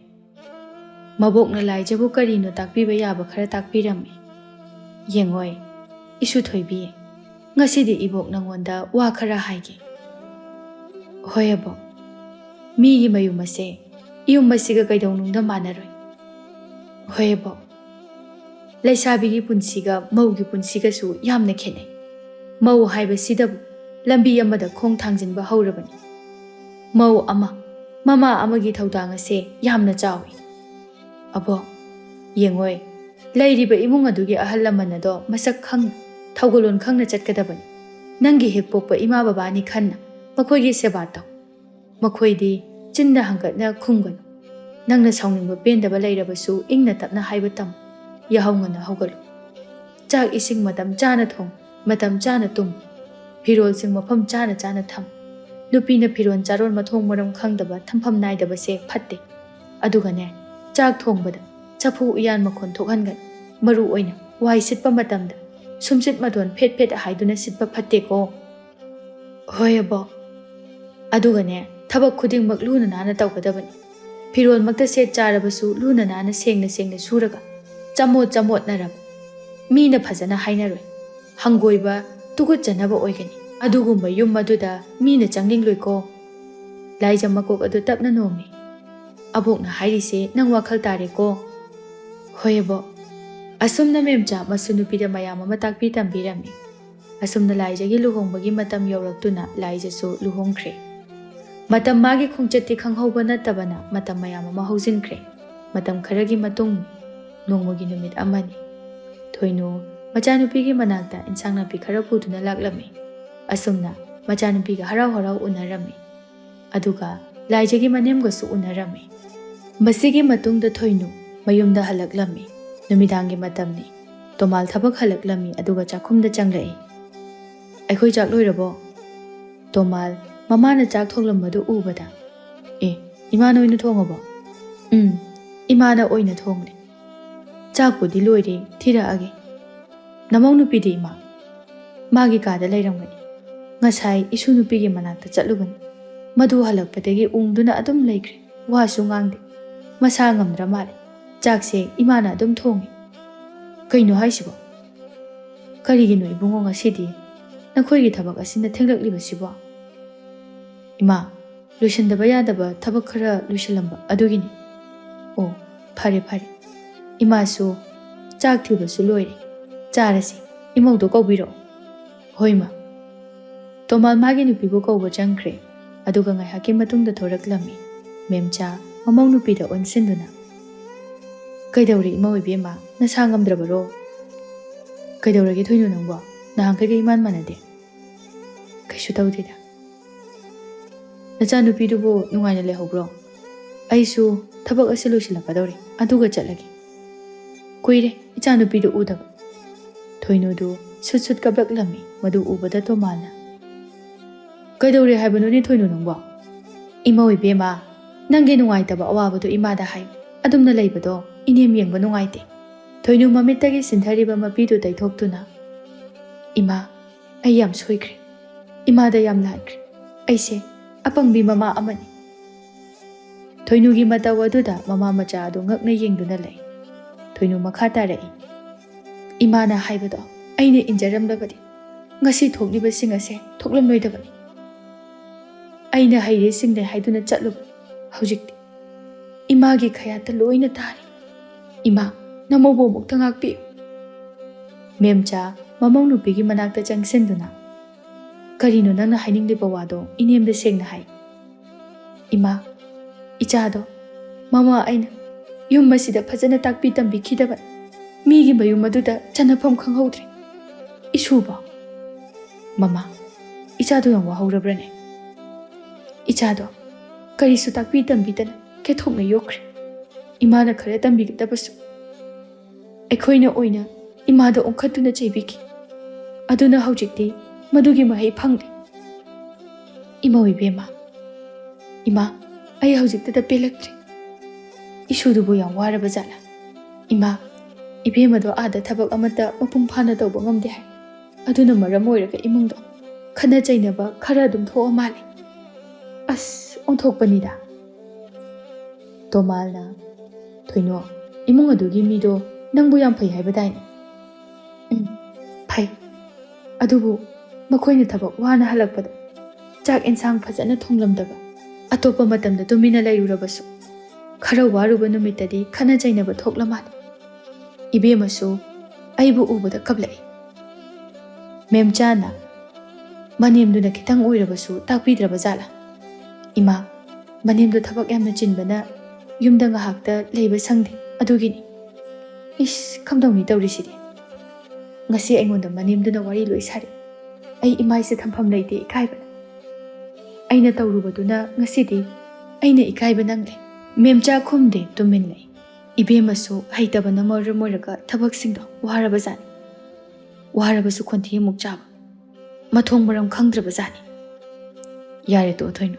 ꯃꯕꯣꯛꯅ ꯂꯥꯏꯖꯕꯨ ꯀꯔꯤꯅꯣ ꯇꯥꯛꯄꯤꯕ ꯌꯥꯕ ꯈꯔ ꯇꯥꯛꯄꯤꯔꯝꯃꯤ꯫ "ꯌꯦꯡꯉꯣꯏ, ꯏꯁꯨ ꯊꯣꯏꯕꯤ, ꯉꯁꯤꯗꯤ ꯏꯕꯣꯛ ꯅꯪꯉꯣꯟꯗ ꯋꯥ ꯈꯔ ꯍꯥꯏꯒꯦ꯫" "ꯍꯣꯏ ꯑꯕꯣꯛ꯫" "ꯃꯤꯒꯤ ꯃꯌꯨꯝ ꯑꯁꯦ ꯌꯨꯝ ꯑꯁꯤꯒ ꯀꯩꯗꯧꯅꯨꯡꯗ ꯃꯥꯟꯅꯔꯣꯏ꯫" "ꯍꯣꯏ ꯑꯕꯣꯛ꯫" "ꯂꯩꯁꯥꯕꯤꯒꯤ ꯄꯨꯟꯁꯤꯒ ꯃꯧꯒꯤ ꯄꯨꯟꯁꯤꯒꯁꯨ ꯌꯥꯝꯅ ꯈꯦꯠꯅꯩ꯫ ꯃꯧ ꯍꯥꯏꯕꯁꯤꯗꯕꯨ ꯂꯝꯕꯤ ꯑꯃꯗ ꯈꯣꯡ ꯊꯥꯡꯖꯤꯟꯕ ꯍꯧꯔꯕꯅꯤ꯫ ꯃꯧ ꯑꯃ, ꯃꯃꯥ ꯑꯃꯒꯤ ꯊꯧꯗꯥꯡ ꯑꯁꯦ ꯌꯥꯝꯅ ꯆꯥꯎꯏ꯫ ꯑꯕꯣꯛ, ꯌꯦꯡꯉꯣꯏ, ꯂꯩꯔꯤꯕ ꯏꯃꯨꯡ ꯑꯗꯨꯒꯤ ꯑꯍꯜ ꯂꯃꯟ ꯑꯗꯣ ꯃꯁꯛ ꯈꯪꯅ, ꯊꯧꯒꯜꯂꯣꯟ ꯈꯪꯅ ꯆꯠꯀꯗꯕꯅꯤ꯫ ꯅꯪꯒꯤ ꯍꯦꯛ ꯄꯣꯛꯄ ꯏꯃꯥ ꯕꯕꯥꯅꯤ ꯈꯟꯅ ꯃꯈꯣꯏꯒꯤ ꯁꯦꯕꯥ ꯇꯧ꯫ ꯃꯈꯣꯏꯗꯤ ꯆꯤꯟꯗ ꯍꯪꯒꯠꯅ ꯈꯨꯝꯒꯅꯨ꯫ ꯅꯪꯅ ꯁꯥꯎꯅꯤꯡꯕ ꯄꯦꯟꯗꯕ ꯂꯩꯔꯕꯁꯨ ꯏꯪꯅ ꯇꯞꯅ ꯍꯥꯏꯕ ꯇꯝꯃꯨ꯫ ꯌꯥꯍꯧ ꯉꯟꯅ ꯍꯧꯒꯠꯂꯨ꯫ ꯆꯥꯛ ꯏꯁꯤꯡ ꯃꯇꯝ ꯆꯥꯅ ꯊꯣꯡ, ꯃꯇꯝ ꯆꯥꯅ ꯇꯨꯝ꯫ ꯐꯤꯔꯣꯜꯁꯤꯡ ꯃꯐꯝ ꯆꯥꯅ ꯆꯥꯅ ꯊꯝ꯫ ꯅꯨꯄꯤꯅ ꯐꯤꯔꯣꯜ ꯆꯥꯔꯣꯟ ꯃꯊꯣꯡ ꯃꯔꯝ ꯈꯪꯗꯕ, ꯊꯝꯐꯝ ꯅꯥꯏꯗꯕꯁꯦ ꯐꯠꯇꯦ꯫ ꯑꯗꯨꯒꯅꯦ, ꯆꯥꯛ ꯊꯣꯡꯕꯗ ꯆꯐꯨ ꯎꯌꯥꯟ ꯃꯈꯣꯟ ꯊꯣꯛꯍꯟꯒꯅꯨ꯫ ꯃꯔꯨ ꯑꯣꯏꯅ ꯋꯥꯏ ꯁꯤꯠꯄ ꯃꯇꯝꯗ ꯁꯨꯝꯁꯤꯠ ꯃꯇꯣꯟ ꯐꯦꯠ ꯐꯦꯠ ꯍꯥꯏꯗꯨꯅ ꯁꯤꯠꯄ ꯐꯠꯇꯦꯀꯣ꯫" "ꯍꯣꯏ ꯑꯕꯣꯛ꯫" "ꯑꯗꯨꯒꯅꯦ, ꯊꯕꯛ ꯈꯨꯗꯤꯡꯃꯛ ꯂꯨꯅ ꯅꯥꯟꯅ ꯇꯧꯒꯗꯕꯅꯤ꯫ ꯐꯤꯔꯣꯜꯃꯛꯇ ꯁꯦꯠ ꯆꯥꯔꯕꯁꯨ ꯂꯨꯅ ꯅꯥꯟꯅ ꯁꯦꯡꯅ ꯁꯦꯡꯅ ꯁꯨꯔꯒ ꯆꯃꯣꯠ ꯆꯃꯣꯠꯅꯔꯕ ꯃꯤꯅ ꯐꯖꯅ ꯍꯥꯏꯅꯔꯣꯏ꯫ ꯍꯪꯒꯣꯏꯕ, ꯇꯨꯀꯠꯆꯅꯕ ꯑꯣꯏꯒꯅꯤ꯫ ꯑꯗꯨꯒꯨꯝꯕ ꯌꯨꯝ ꯑꯗꯨꯗ ꯃꯤꯅ ꯆꯪꯅꯤꯡꯂꯣꯏꯀꯣ꯫" ꯂꯥꯏꯖ ꯃꯀꯣꯛ ꯑꯗꯨ ꯇꯞꯅ ꯅꯣꯝꯃꯤ꯫ "ꯑꯕꯣꯛꯅ ꯍꯥꯏꯔꯤꯁꯦ ꯅꯪ ꯋꯥꯈꯜ ꯇꯥꯔꯦꯀꯣ?" "ꯍꯣꯏ ꯑꯕꯣꯛ꯫" ꯑꯁꯨꯝꯅ ꯃꯦꯝꯆꯥ ꯃꯁꯨ ꯅꯨꯄꯤꯗ ꯃꯌꯥꯝ ꯑꯃ ꯇꯥꯛꯄꯤ ꯇꯝꯕꯤꯔꯝꯃꯤ꯫ ꯑꯁꯨꯝꯅ ꯂꯥꯏꯖꯒꯤ ꯂꯨꯍꯣꯡꯕꯒꯤ ꯃꯇꯝ ꯌꯧꯔꯛꯇꯨꯅ ꯂꯥꯏꯖꯁꯨ ꯂꯨꯍꯣꯡꯈ꯭ꯔꯦ꯫ ꯃꯇꯝ ꯃꯥꯒꯤ ꯈꯣꯡꯆꯠꯇꯤ ꯈꯪꯍꯧꯕ ꯅꯠꯇꯕꯅ ꯃꯇꯝ ꯃꯌꯥꯝ ꯑꯃ ꯍꯧꯖꯤꯟꯈ꯭ꯔꯦ꯫ ꯃꯇꯝ ꯈꯔꯒꯤ ꯃꯇꯨꯡ, ꯅꯣꯡꯃꯒꯤ ꯅꯨꯃꯤꯠ ꯑꯃꯅꯤ꯫ ꯊꯣꯏꯅꯨ ꯃꯆꯥꯅꯨꯄꯤꯒꯤ ꯃꯅꯥꯛꯇ ꯏꯟꯁꯥꯡ ꯅꯥꯄꯤ ꯈꯔ ꯄꯨꯗꯨꯅ ꯂꯥꯛꯂꯝꯃꯤ꯫ ꯑꯁꯨꯝꯅ ꯃꯆꯥꯅꯨꯄꯤꯒ ꯍꯔꯥꯎ ꯍꯔꯥꯎ ꯎꯅꯔꯝꯃꯤ꯫ ꯑꯗꯨꯒ ꯂꯥꯏꯖꯒꯤ ꯃꯅꯦꯝꯒꯁꯨ ꯎꯅꯔꯝꯃꯤ꯫ ꯃꯁꯤꯒꯤ ꯃꯇꯨꯡꯗ ꯊꯣꯏꯅꯨ ꯃꯌꯨꯝꯗ ꯍꯜꯂꯛꯂꯝꯃꯤ꯫ ꯅꯨꯃꯤꯗꯥꯡꯒꯤ ꯃꯇꯝꯅꯤ꯫ ꯇꯣꯃꯥꯜ ꯊꯕꯛ ꯍꯜꯂꯛꯂꯝꯃꯤ, ꯑꯗꯨꯒ ꯆꯥꯛꯈꯨꯝꯗ ꯆꯪꯂꯛꯏ꯫ "ꯑꯩꯈꯣꯏ ꯆꯥꯛ ꯂꯣꯏꯔꯕꯣ?" ꯇꯣꯃꯥꯜ ꯃꯃꯥꯅ ꯆꯥꯛ ꯊꯣꯡꯂꯝꯕꯗꯨ ꯎꯕꯗ, "ꯑꯦ, ꯏꯃꯥ ꯅꯣꯏꯅ ꯊꯣꯡꯉꯕꯣ?" "ꯎꯝ, ꯏꯃꯥꯅ ꯑꯣꯏꯅ ꯊꯣꯡꯂꯦ꯫ "ꯆꯥꯛꯄꯨꯗꯤ ꯂꯣꯏꯔꯦ, ꯊꯤꯔꯛꯑꯒꯦ꯫ ꯅꯃꯧ ꯅꯨꯄꯤꯗꯤ ꯏꯃꯥ?" "ꯃꯥꯒꯤ ꯀꯥꯗ ꯂꯩꯔꯝꯒꯅꯤ꯫ ꯉꯁꯥꯏ ꯏꯁꯨ ꯅꯨꯄꯤꯒꯤ ꯃꯅꯥꯛꯇ ꯆꯠꯂꯨꯕꯅꯤ꯫ ꯃꯗꯨ ꯍꯜꯂꯛꯄꯗꯒꯤ ꯎꯪꯗꯨꯅ ꯑꯗꯨꯝ ꯂꯩꯈ꯭ꯔꯦ꯫ ꯋꯥꯁꯨ ꯉꯥꯡꯗꯦ꯫ ꯃꯁꯥ ꯉꯝꯗ꯭ꯔ ꯃꯥꯜꯂꯦ꯫ ꯆꯥꯛꯁꯦ ꯏꯃꯥꯅ ꯑꯗꯨꯝ ꯊꯣꯡꯉꯤ꯫" "ꯀꯩꯅꯣ ꯍꯥꯏꯁꯤꯕꯣ? ꯀꯔꯤꯒꯤꯅꯣ ꯏꯕꯨꯡꯉꯣ, ꯉꯁꯤꯗꯤ ꯅꯈꯣꯏꯒꯤ ꯊꯕꯛ ꯑꯁꯤꯅ ꯊꯦꯡꯂꯛꯂꯤꯕꯁꯤꯕꯣ?" "ꯏꯃꯥ, ꯂꯣꯏꯁꯤꯟꯗꯕ ꯌꯥꯗꯕ ꯊꯕꯛ ꯈꯔ ꯂꯣꯏꯁꯤꯜꯂꯝꯕ ꯑꯗꯨꯒꯤꯅꯤ꯫" "ꯑꯣ, ꯐꯔꯦ ꯐꯔꯦ꯫ ꯏꯃꯥꯁꯨ ꯆꯥꯛ ꯊꯤꯕꯁꯨ ꯂꯣꯏꯔꯦ꯫ ꯆꯥꯔꯁꯤ꯫ ꯏꯃꯧꯗꯣ ꯀꯧꯕꯤꯔꯛꯑꯣ꯫" "ꯍꯣꯏ ꯃꯥ꯫" ꯇꯣꯃꯥꯜ ꯃꯥꯒꯤ ꯅꯨꯄꯤꯕꯨ ꯀꯧꯕ ꯆꯪꯈ꯭ꯔꯦ꯫ ꯑꯗꯨꯒ ꯉꯥꯏꯍꯥꯛꯀꯤ ꯃꯇꯨꯡꯗ ꯊꯣꯔꯛꯂꯝꯃꯤ꯫ ꯃꯦꯝꯆꯥ ꯃꯃꯧ ꯅꯨꯄꯤꯗ ꯑꯣꯟꯁꯤꯟꯗꯨꯅ, "ꯀꯩꯗꯧꯔꯦ ꯏꯃꯧ ꯏꯕꯦꯝꯃ? ꯅꯁꯥ ꯉꯝꯗ꯭ꯔꯕꯔꯣ?" "ꯀꯩꯗꯧꯔꯒꯦ ꯊꯣꯏꯅꯨ ꯅꯪꯕꯣ? ꯅꯍꯥꯟꯈꯩꯒ ꯏꯃꯥꯟ ꯃꯥꯟꯅꯗꯦ꯫" "ꯀꯩꯁꯨ ꯇꯧꯗꯦꯗ꯫" "ꯅꯆꯥꯅꯨꯄꯤꯗꯨꯕꯨ ꯅꯨꯡꯉꯥꯏꯅ ꯂꯩꯍꯧꯕ꯭ꯔꯣ? ꯑꯩꯁꯨ ꯊꯕꯛ ꯑꯁꯤ ꯂꯣꯏꯁꯤꯜꯂꯛꯀꯗꯧꯔꯦ, ꯑꯗꯨꯒ ꯆꯠꯂꯒꯦ꯫ ꯀꯨꯏꯔꯦ ꯏꯆꯥꯅꯨꯄꯤꯗꯨ ꯎꯗꯕ꯫" ꯊꯣꯏꯅꯨꯗꯨ ꯁꯨꯠ ꯁꯨꯠ ꯀꯞꯂꯛꯂꯝꯃꯤ꯫ ꯃꯗꯨ ꯎꯕꯗ ꯇꯣꯃꯥꯜꯅ, "ꯀꯩꯗꯧꯔꯦ ꯍꯥꯏꯕꯅꯣꯅꯦ ꯊꯣꯏꯅꯨ ꯅꯪꯕꯣ?" "ꯏꯃꯧ ꯏꯕꯦꯝꯃ, ꯅꯪꯒꯤ ꯅꯨꯡꯉꯥꯏꯇꯕ ꯑꯋꯥꯕꯗꯣ ꯏꯃꯥꯗ ꯍꯥꯏꯌꯨ꯫ ꯑꯗꯨꯝꯅ ꯂꯩꯕꯗꯣ ꯏꯅꯦꯝ ꯌꯦꯡꯕ ꯅꯨꯡꯉꯥꯏꯇꯦ꯫" ꯊꯣꯏꯅꯨ ꯃꯃꯤꯠꯇꯒꯤ ꯆꯤꯟꯊꯔꯤꯕ ꯃꯄꯤꯗꯨ ꯇꯩꯊꯣꯛꯇꯨꯅ, "ꯏꯃꯥ, ꯑꯩ ꯌꯥꯝ ꯁꯣꯏꯈ꯭ꯔꯦ꯫ ꯏꯃꯥꯗ ꯌꯥꯝ ꯂꯥꯟꯈ꯭ꯔꯦ꯫ ꯑꯩꯁꯦ ꯑꯄꯪꯕꯤ ꯃꯃꯥ ꯑꯃꯅꯤ꯫" ꯊꯣꯏꯅꯨꯒꯤ ꯃꯇꯧ ꯑꯗꯨꯗ ꯃꯃꯥ ꯃꯆꯥ ꯑꯗꯨ ꯉꯛꯅ ꯌꯦꯡꯗꯨꯅ ꯂꯩ꯫ ꯊꯣꯏꯅꯨ ꯃꯈꯥ ꯇꯥꯔꯛꯏ, "ꯏꯃꯥꯅ ꯍꯥꯏꯕꯗꯣ ꯑꯩꯅ ꯏꯟꯖꯔꯝꯂꯕꯗꯤ ꯉꯁꯤ ꯊꯣꯛꯂꯤꯕꯁꯤꯡ ꯑꯁꯦ ꯊꯣꯛꯂꯝꯂꯣꯏꯗꯕꯅꯤ꯫ ꯑꯩꯅ ꯍꯩꯔꯦ ꯁꯤꯡꯂꯦ ꯍꯥꯏꯗꯨꯅ ꯆꯠꯂꯨꯕ꯫ ꯍꯧꯖꯤꯛꯇꯤ ꯏꯃꯥꯒꯤ ꯈꯌꯥꯠꯇ ꯂꯣꯏꯅ ꯇꯥꯔꯦ꯫ ꯏꯃꯥ, ꯅꯃꯧꯕꯨ ꯑꯃꯨꯛꯇ ꯉꯥꯛꯄꯤꯌꯨ꯫" ꯃꯦꯝꯆꯥ ꯃꯃꯧ ꯅꯨꯄꯤꯒꯤ ꯃꯅꯥꯛꯇ ꯆꯪꯁꯤꯟꯗꯨꯅ, "ꯀꯔꯤꯅꯣ ꯅꯪꯅ ꯍꯥꯏꯅꯤꯡꯂꯤꯕ ꯋꯥꯗꯣ ꯏꯅꯦꯝꯗ ꯁꯦꯡꯅ ꯍꯥꯏ꯫" "ꯏꯃꯥ, ꯏꯆꯥꯗꯣ ꯃꯃꯥ ꯑꯩꯅ ꯌꯨꯝ ꯑꯁꯤꯗ ꯐꯖꯅ ꯇꯥꯛꯄꯤ ꯇꯝꯕꯤꯈꯤꯗꯕ, ꯃꯤꯒꯤ ꯃꯌꯨꯝ ꯑꯗꯨꯗ ꯆꯟꯅꯐꯝ ꯈꯪꯍꯧꯗ꯭ꯔꯦ꯫ ꯏꯁꯨꯕꯣ꯫" "ꯃꯃꯥ, ꯏꯆꯥꯗꯣ ꯌꯥꯝ ꯋꯥꯍꯧꯔꯕ꯭ꯔꯅꯦ?" "ꯏꯆꯥꯗꯣ ꯀꯔꯤꯁꯨ ꯇꯥꯛꯄꯤ ꯇꯝꯕꯤꯗꯅ ꯀꯦꯊꯣꯛꯅ ꯌꯣꯛꯈ꯭ꯔꯦ꯫ ꯏꯃꯥꯅ ꯈꯔ ꯇꯝꯕꯤꯒꯗꯕꯁꯨ ꯑꯩꯈꯣꯏꯅ ꯑꯣꯏꯅ ꯏꯃꯥꯗ ꯑꯣꯟꯈꯠꯇꯨꯅ ꯆꯩꯕꯤꯈꯤ꯫ ꯑꯗꯨꯅ ꯍꯧꯖꯤꯛꯇꯤ ꯃꯗꯨꯒꯤ ꯃꯍꯩ ꯐꯪꯂꯦ꯫ ꯏꯃꯧ ꯏꯕꯦꯝꯃ, ꯏꯃꯥ, ꯑꯩ ꯍꯧꯖꯤꯛꯇꯗ ꯄꯦꯜꯂꯛꯇ꯭ꯔꯦ꯫ ꯏꯁꯨꯗꯨꯕꯨ ꯌꯥꯝ ꯋꯥꯔꯕ ꯖꯥꯠꯂꯥ? ꯏꯃꯥ, ꯏꯕꯦꯝꯃꯗꯣ ꯑꯥꯗ ꯊꯕꯛ ꯑꯃꯠꯇ ꯃꯄꯨꯡ ꯐꯥꯅ ꯇꯧꯕ ꯉꯝꯗꯦ ꯍꯥꯏ꯫ ꯑꯗꯨꯅ ꯃꯔꯝ ꯑꯣꯏꯔꯒ ꯏꯃꯨꯡꯗꯣ ꯈꯠꯅ ꯆꯩꯅꯕ ꯈꯔ ꯑꯗꯨꯝ ꯊꯣꯛꯑ ꯃꯥꯜꯂꯦ꯫ ꯑꯁ, ꯑꯣꯟꯊꯣꯛꯄꯅꯤꯗ꯫ ꯇꯣꯃꯥꯜꯅ, "ꯊꯣꯏꯅꯣ, ꯏꯃꯨꯡ ꯑꯗꯨꯒꯤ ꯃꯤꯗꯣ ꯅꯪꯕꯨ ꯌꯥꯝ ꯐꯩ ꯍꯥꯏꯕꯗꯥꯏꯅꯦ?" "ꯎꯝ, ꯐꯩ꯫ ꯑꯗꯨꯕꯨ ꯃꯈꯣꯏꯅ ꯊꯕꯛ ꯋꯥꯅ ꯍꯜꯂꯛꯄꯗ ꯆꯥꯛ ꯑꯦꯟꯁꯥꯡ ꯐꯖꯅ ꯊꯣꯡꯂꯝꯗꯕ, ꯑꯇꯣꯞꯄ ꯃꯇꯝꯗ ꯇꯨꯃꯤꯟꯅ ꯂꯩꯔꯨꯔꯕꯁꯨ, ꯈꯔ ꯋꯥꯔꯨꯕ ꯅꯨꯃꯤꯠꯇꯗꯤ ꯈꯠꯅ ꯆꯩꯅꯕ ꯊꯣꯛꯂ ꯃꯥꯜꯂꯦ꯫ ꯏꯕꯦꯝꯃꯁꯨ ꯑꯩꯕꯨ ꯎꯕꯗ ꯀꯞꯂꯛꯏ꯫ ꯃꯦꯝꯆꯥꯅ ꯃꯅꯦꯝꯗꯨꯅ ꯈꯤꯇꯪ ꯑꯣꯏꯔꯕꯁꯨ ꯇꯥꯛꯄꯤꯗ꯭ꯔꯕ ꯖꯥꯠꯂꯥ? ꯏꯃꯥ, ꯃꯅꯦꯝꯗꯣ ꯊꯕꯛ ꯌꯥꯝꯅ ꯆꯤꯟꯕꯅ ꯌꯨꯝꯗ ꯉꯥꯏꯍꯥꯛꯇ ꯂꯩꯕ ꯁꯪꯗꯦ, ꯑꯗꯨꯒꯤꯅꯤ꯫ ꯏꯁ, ꯀꯝꯗꯧꯅꯤ ꯇꯧꯔꯤꯁꯤꯗꯤ? ꯉꯁꯤ ꯑꯩꯉꯣꯟꯗ ꯃꯅꯦꯝꯗꯨꯅ ꯋꯥꯔꯤ ꯂꯣꯏ ꯁꯥꯔꯤ꯫ ꯑꯩ ꯏꯃꯥꯏꯁꯦ ꯊꯝꯐꯝ ꯂꯩꯇꯦ ꯏꯀꯥꯏꯕꯅ꯫ ꯑꯩꯅ ꯇꯧꯔꯨꯕꯗꯨꯅ ꯉꯁꯤꯗꯤ ꯑꯩꯅ ꯏꯀꯥꯏꯕ ꯅꯪꯂꯦ꯫" ꯃꯦꯝꯆꯥ ꯈꯨꯝꯗꯦ, ꯇꯨꯃꯤꯟ ꯂꯩ꯫ ꯏꯕꯦꯝꯃꯁꯨ ꯍꯩꯇꯕꯅ ꯃꯔꯝ ꯑꯣꯏꯔꯒ ꯊꯕꯛꯁꯤꯡꯗꯣ ꯋꯥꯔꯕꯖꯥꯠꯅꯤ꯫ ꯋꯥꯔꯕꯁꯨ ꯈꯣꯟꯊꯤ ꯑꯃꯨꯛ ꯆꯥꯕ꯫ ꯃꯊꯣꯡ ꯃꯔꯝ ꯈꯪꯗ꯭ꯔꯕꯖꯥꯠꯅꯤ꯫ "ꯌꯥꯔꯦ ꯇꯣꯛꯑꯣ ꯊꯣꯏꯅꯨ꯫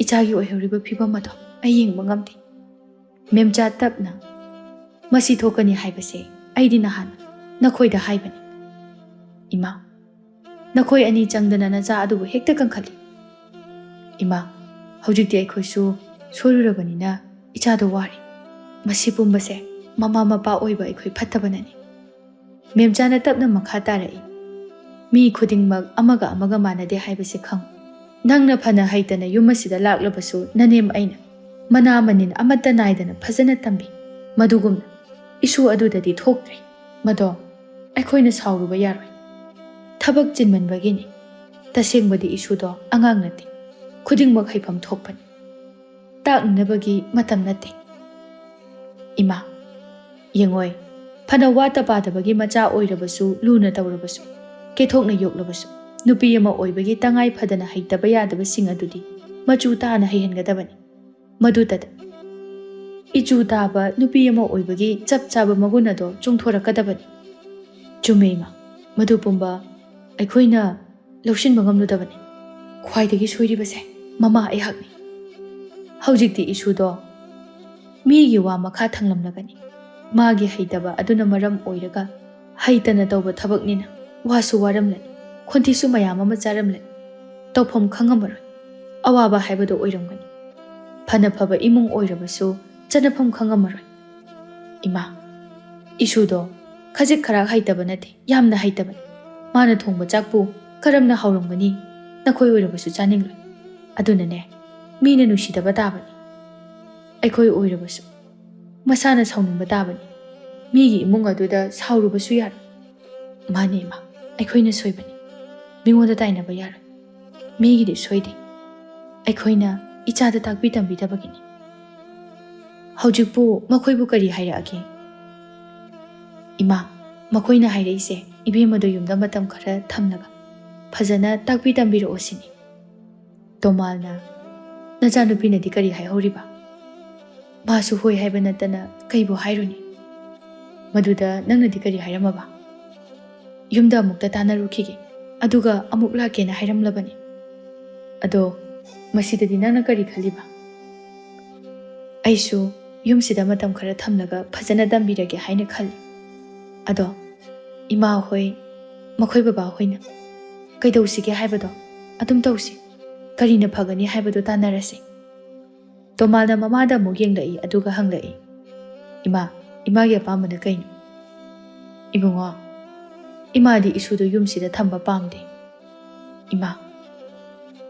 ꯏꯆꯥꯒꯤ ꯑꯣꯏꯍꯧꯔꯤꯕ ꯐꯤꯕꯝ ꯑꯗꯣ ꯑꯩ ꯌꯦꯡꯕ ꯉꯝꯗꯦ꯫" ꯃꯦꯝꯆꯥ ꯇꯞꯅ, "ꯃꯁꯤ ꯊꯣꯛꯀꯅꯤ ꯍꯥꯏꯕꯁꯦ ꯑꯩꯗꯤ ꯅꯍꯥꯟ ꯅꯈꯣꯏꯗ ꯍꯥꯏꯕꯅꯤ꯫ ꯏꯃꯥ, ꯅꯈꯣꯏ ꯑꯅꯤ ꯆꯪꯗꯅ ꯅꯆꯥ ꯑꯗꯨꯕꯨ ꯍꯦꯛꯇ ꯀꯟꯈꯠꯂꯤ꯫ ꯏꯃꯥ, ꯍꯧꯖꯤꯛꯇꯤ ꯑꯩꯈꯣꯏꯁꯨ ꯁꯣꯏꯔꯨꯔꯕꯅꯤꯅ ꯏꯆꯥꯗꯣ ꯋꯥꯔꯤ꯫ ꯃꯁꯤ ꯄꯨꯝꯕꯁꯦ ꯃꯃꯥ ꯃꯄꯥ ꯑꯣꯏꯕ ꯑꯩꯈꯣꯏ ꯐꯠꯇꯕꯅꯅꯤ꯫" ꯃꯦꯝꯆꯥꯅ ꯇꯞꯅ ꯃꯈꯥ ꯇꯥꯔꯛꯏ, "ꯃꯤ ꯈꯨꯗꯤꯡꯃꯛ ꯑꯃꯒ ꯑꯃꯒ ꯃꯥꯟꯅꯗꯦ ꯍꯥꯏꯕꯁꯦ ꯈꯪꯉꯨ꯫ ꯅꯪꯅ ꯐꯅ ꯍꯩꯇꯅ ꯌꯨꯝ ꯑꯁꯤꯗ ꯂꯥꯛꯂꯕꯁꯨ ꯅꯅꯦꯝ ꯑꯩꯅ ꯃꯅꯥ ꯃꯅꯤꯟ ꯑꯃꯠꯇ ꯅꯥꯏꯗꯅ ꯐꯖꯅ ꯇꯝꯕꯤ꯫ ꯃꯗꯨꯒꯨꯝꯅ ꯏꯁꯨ ꯑꯗꯨꯗꯗꯤ ꯊꯣꯛꯇ꯭ꯔꯦ꯫ ꯃꯗꯣ ꯑꯩꯈꯣꯏꯅ ꯁꯥꯎꯔꯨꯕ ꯌꯥꯔꯣꯏ꯫ ꯊꯕꯛ ꯆꯤꯟꯃꯟꯕꯒꯤꯅꯤ꯫ ꯇꯁꯦꯡꯕꯗꯤ ꯏꯁꯨꯗꯣ ꯑꯉꯥꯡ ꯅꯠꯇꯦ꯫ ꯈꯨꯗꯤꯡꯃꯛ ꯍꯩꯐꯝ ꯊꯣꯛꯄꯅꯤ꯫ ꯇꯥꯛꯅꯅꯕꯒꯤ ꯃꯇꯝ ꯅꯠꯇꯦ꯫" ꯏꯃꯥ, ꯌꯦꯡꯉꯣꯏ, ꯐꯅ ꯋꯥꯠꯇ ꯄꯥꯗꯕꯒꯤ ꯃꯆꯥ ꯑꯣꯏꯔꯕꯁꯨ, ꯂꯨꯅ ꯇꯧꯔꯕꯁꯨ, ꯀꯦꯊꯣꯛꯅ ꯌꯣꯛꯂꯕꯁꯨ, ꯅꯨꯄꯤ ꯑꯃ ꯑꯣꯏꯕꯒꯤ ꯇꯉꯥꯏ ꯐꯗꯅ ꯍꯩꯇꯕ ꯌꯥꯗꯕꯁꯤꯡ ꯑꯗꯨꯗꯤ ꯃꯆꯨ ꯇꯥꯅ ꯍꯩꯍꯟꯒꯗꯕꯅꯤ꯫ ꯃꯗꯨꯇꯗ ꯏꯆꯨ ꯇꯥꯕ ꯅꯨꯄꯤ ꯑꯃ ꯑꯣꯏꯕꯒꯤ ꯆꯞ ꯆꯥꯕ ꯃꯒꯨꯟ ꯑꯗꯣ ꯆꯣꯡꯊꯣꯔꯛꯀꯗꯕꯅꯤ꯫ ꯆꯨꯝꯃꯦ ꯏꯃꯥ, ꯃꯗꯨ ꯄꯨꯝꯕ ꯑꯩꯈꯣꯏꯅ ꯂꯧꯁꯤꯟꯕ ꯉꯝꯂꯨꯗꯕꯅꯤ꯫ ꯈ꯭ꯋꯥꯏꯗꯒꯤ ꯁꯣꯏꯔꯤꯕꯁꯦ ꯃꯃꯥ ꯑꯩꯍꯥꯛꯅꯤ꯫ ꯍꯧꯖꯤꯛꯇꯤ ꯏꯁꯨꯗꯣ ꯃꯤꯒꯤ ꯋꯥ ꯃꯈꯥ ꯊꯪꯂꯝꯂꯒꯅꯤ꯫ ꯃꯥꯒꯤ ꯍꯩꯇꯕ ꯑꯗꯨꯅ ꯃꯔꯝ ꯑꯣꯏꯔꯒ ꯍꯩꯇꯅ ꯇꯧꯕ ꯊꯕꯛꯅꯤꯅ ꯋꯥꯁꯨ ꯋꯥꯔꯝꯂꯅꯤ, ꯈꯣꯟꯊꯤꯁꯨ ꯃꯌꯥꯝ ꯑꯃ ꯆꯥꯔꯝꯂꯅꯤ꯫ ꯇꯧꯐꯝ ꯈꯪꯉꯝꯃꯔꯣꯏ꯫ ꯑꯋꯥꯕ ꯍꯥꯏꯕꯗꯨ ꯑꯣꯏꯔꯝꯒꯅꯤ꯫ ꯐꯅ ꯐꯕ ꯏꯃꯨꯡ ꯑꯣꯏꯔꯕꯁꯨ ꯆꯠꯅꯐꯝ ꯈꯪꯉꯝꯃꯔꯣꯏ꯫ ꯏꯃꯥ, ꯏꯁꯨꯗꯣ ꯈꯖꯤꯛ ꯈꯔꯥꯛ ꯍꯩꯇꯕ ꯅꯠꯇꯦ, ꯌꯥꯝꯅ ꯍꯩꯇꯕꯅꯤ꯫ ꯃꯥꯅ ꯊꯣꯡꯕ ꯆꯥꯛꯄꯨ ꯀꯔꯝꯅ ꯍꯥꯎꯔꯝꯒꯅꯤ? ꯅꯈꯣꯏ ꯑꯣꯏꯔꯕꯁꯨ ꯆꯥꯅꯤꯡꯂꯣꯏ꯫ ꯑꯗꯨꯅꯅꯦ, ꯃꯤꯅ ꯅꯨꯡꯁꯤꯗꯕ ꯇꯥꯕꯅꯤ꯫ ꯑꯩꯈꯣꯏ ꯑꯣꯏꯔꯕꯁꯨ ꯃꯁꯥꯅ ꯁꯥꯎꯅꯤꯡꯕ ꯇꯥꯕꯅꯤ꯫ ꯃꯤꯒꯤ ꯏꯃꯨꯡ ꯑꯗꯨꯗ ꯁꯥꯎꯔꯨꯕꯁꯨ ꯌꯥꯔꯣꯏ꯫ ꯃꯥꯅꯦ ꯏꯃꯥ, ꯑꯩꯈꯣꯏꯅ ꯁꯣꯏꯕꯅꯤ꯫ ꯃꯤꯉꯣꯟꯗ ꯇꯥꯏꯅꯕ ꯌꯥꯔꯣꯏ꯫ ꯃꯤꯒꯤꯗꯤ ꯁꯣꯏꯗꯦ꯫ ꯑꯩꯈꯣꯏꯅ ꯏꯆꯥꯗ ꯇꯥꯛꯄꯤ ꯇꯝꯕꯤꯗꯕꯒꯤꯅꯤ꯫ ꯍꯧꯖꯤꯛꯄꯨ ꯃꯈꯣꯏꯕꯨ ꯀꯔꯤ ꯍꯥꯏꯔꯛꯑꯒꯦ? ꯏꯃꯥ, ꯃꯈꯣꯏꯅ ꯍꯥꯏꯔꯛꯏꯁꯦ ꯏꯕꯦꯝꯃꯗꯨ ꯌꯨꯝꯗ ꯃꯇꯝ ꯈꯔ ꯊꯝꯂꯒ ꯐꯖꯅ ꯇꯥꯛꯄꯤ ꯇꯝꯕꯤꯔꯛꯑꯣ ꯁꯤꯅꯤ꯫ ꯇꯣꯃꯥꯜꯅ, "ꯅꯆꯥꯅꯨꯄꯤꯅꯗꯤ ꯀꯔꯤ ꯍꯥꯏꯍꯧꯔꯤꯕ? ꯃꯥꯁꯨ ꯍꯣꯏ ꯍꯥꯏꯕ ꯅꯠꯇꯅ ꯀꯩꯕꯨ ꯍꯥꯏꯔꯨꯅꯤ?" "ꯃꯗꯨꯗ ꯅꯪꯅꯗꯤ ꯀꯔꯤ ꯍꯥꯏꯔꯝꯃꯕ?" "ꯌꯨꯝꯗ ꯑꯃꯨꯛꯇ ꯇꯥꯟꯅꯔꯨꯈꯤꯒꯦ, ꯑꯗꯨꯒ ꯑꯃꯨꯛ ꯂꯥꯛꯀꯦꯅ ꯍꯥꯏꯔꯝꯂꯕꯅꯤ꯫ ꯑꯗꯣ ꯃꯁꯤꯗꯗꯤ ꯅꯪꯅ ꯀꯔꯤ ꯈꯜꯂꯤꯕ?" "ꯑꯩꯁꯨ ꯌꯨꯝꯁꯤꯗ ꯃꯇꯝ ꯈꯔ ꯊꯝꯂꯒ ꯐꯖꯅ ꯇꯝꯕꯤꯔꯒꯦ ꯍꯥꯏꯅ ꯈꯜꯂꯤ꯫ ꯑꯗꯣ ꯏꯃꯥ ꯍꯣꯏ, ꯃꯈꯣꯏ ꯕꯕꯥ ꯍꯣꯏꯅ ꯀꯩꯗꯧꯁꯤꯒꯦ ꯍꯥꯏꯕꯗꯣ ꯑꯗꯨꯝ ꯇꯧꯁꯤ꯫ ꯀꯔꯤꯅ ꯐꯒꯅꯤ ꯍꯥꯏꯕꯗꯣ ꯇꯥꯟꯅꯔꯁꯤ꯫" ꯇꯣꯃꯥꯜꯅ ꯃꯃꯥꯗ ꯑꯃꯨꯛ ꯌꯦꯡꯂꯛꯏ, ꯑꯗꯨꯒ ꯍꯪꯂꯛꯏ, "ꯏꯃꯥ, ꯏꯃꯥꯒꯤ ꯑꯄꯥꯝꯕꯅ ꯀꯩꯅꯣ?" "ꯏꯕꯨꯡꯉꯣ, ꯏꯃꯥꯗꯤ ꯏꯁꯨꯗꯣ ꯌꯨꯝꯁꯤꯗ ꯊꯝꯕ ꯄꯥꯝꯗꯦ꯫" "ꯏꯃꯥ,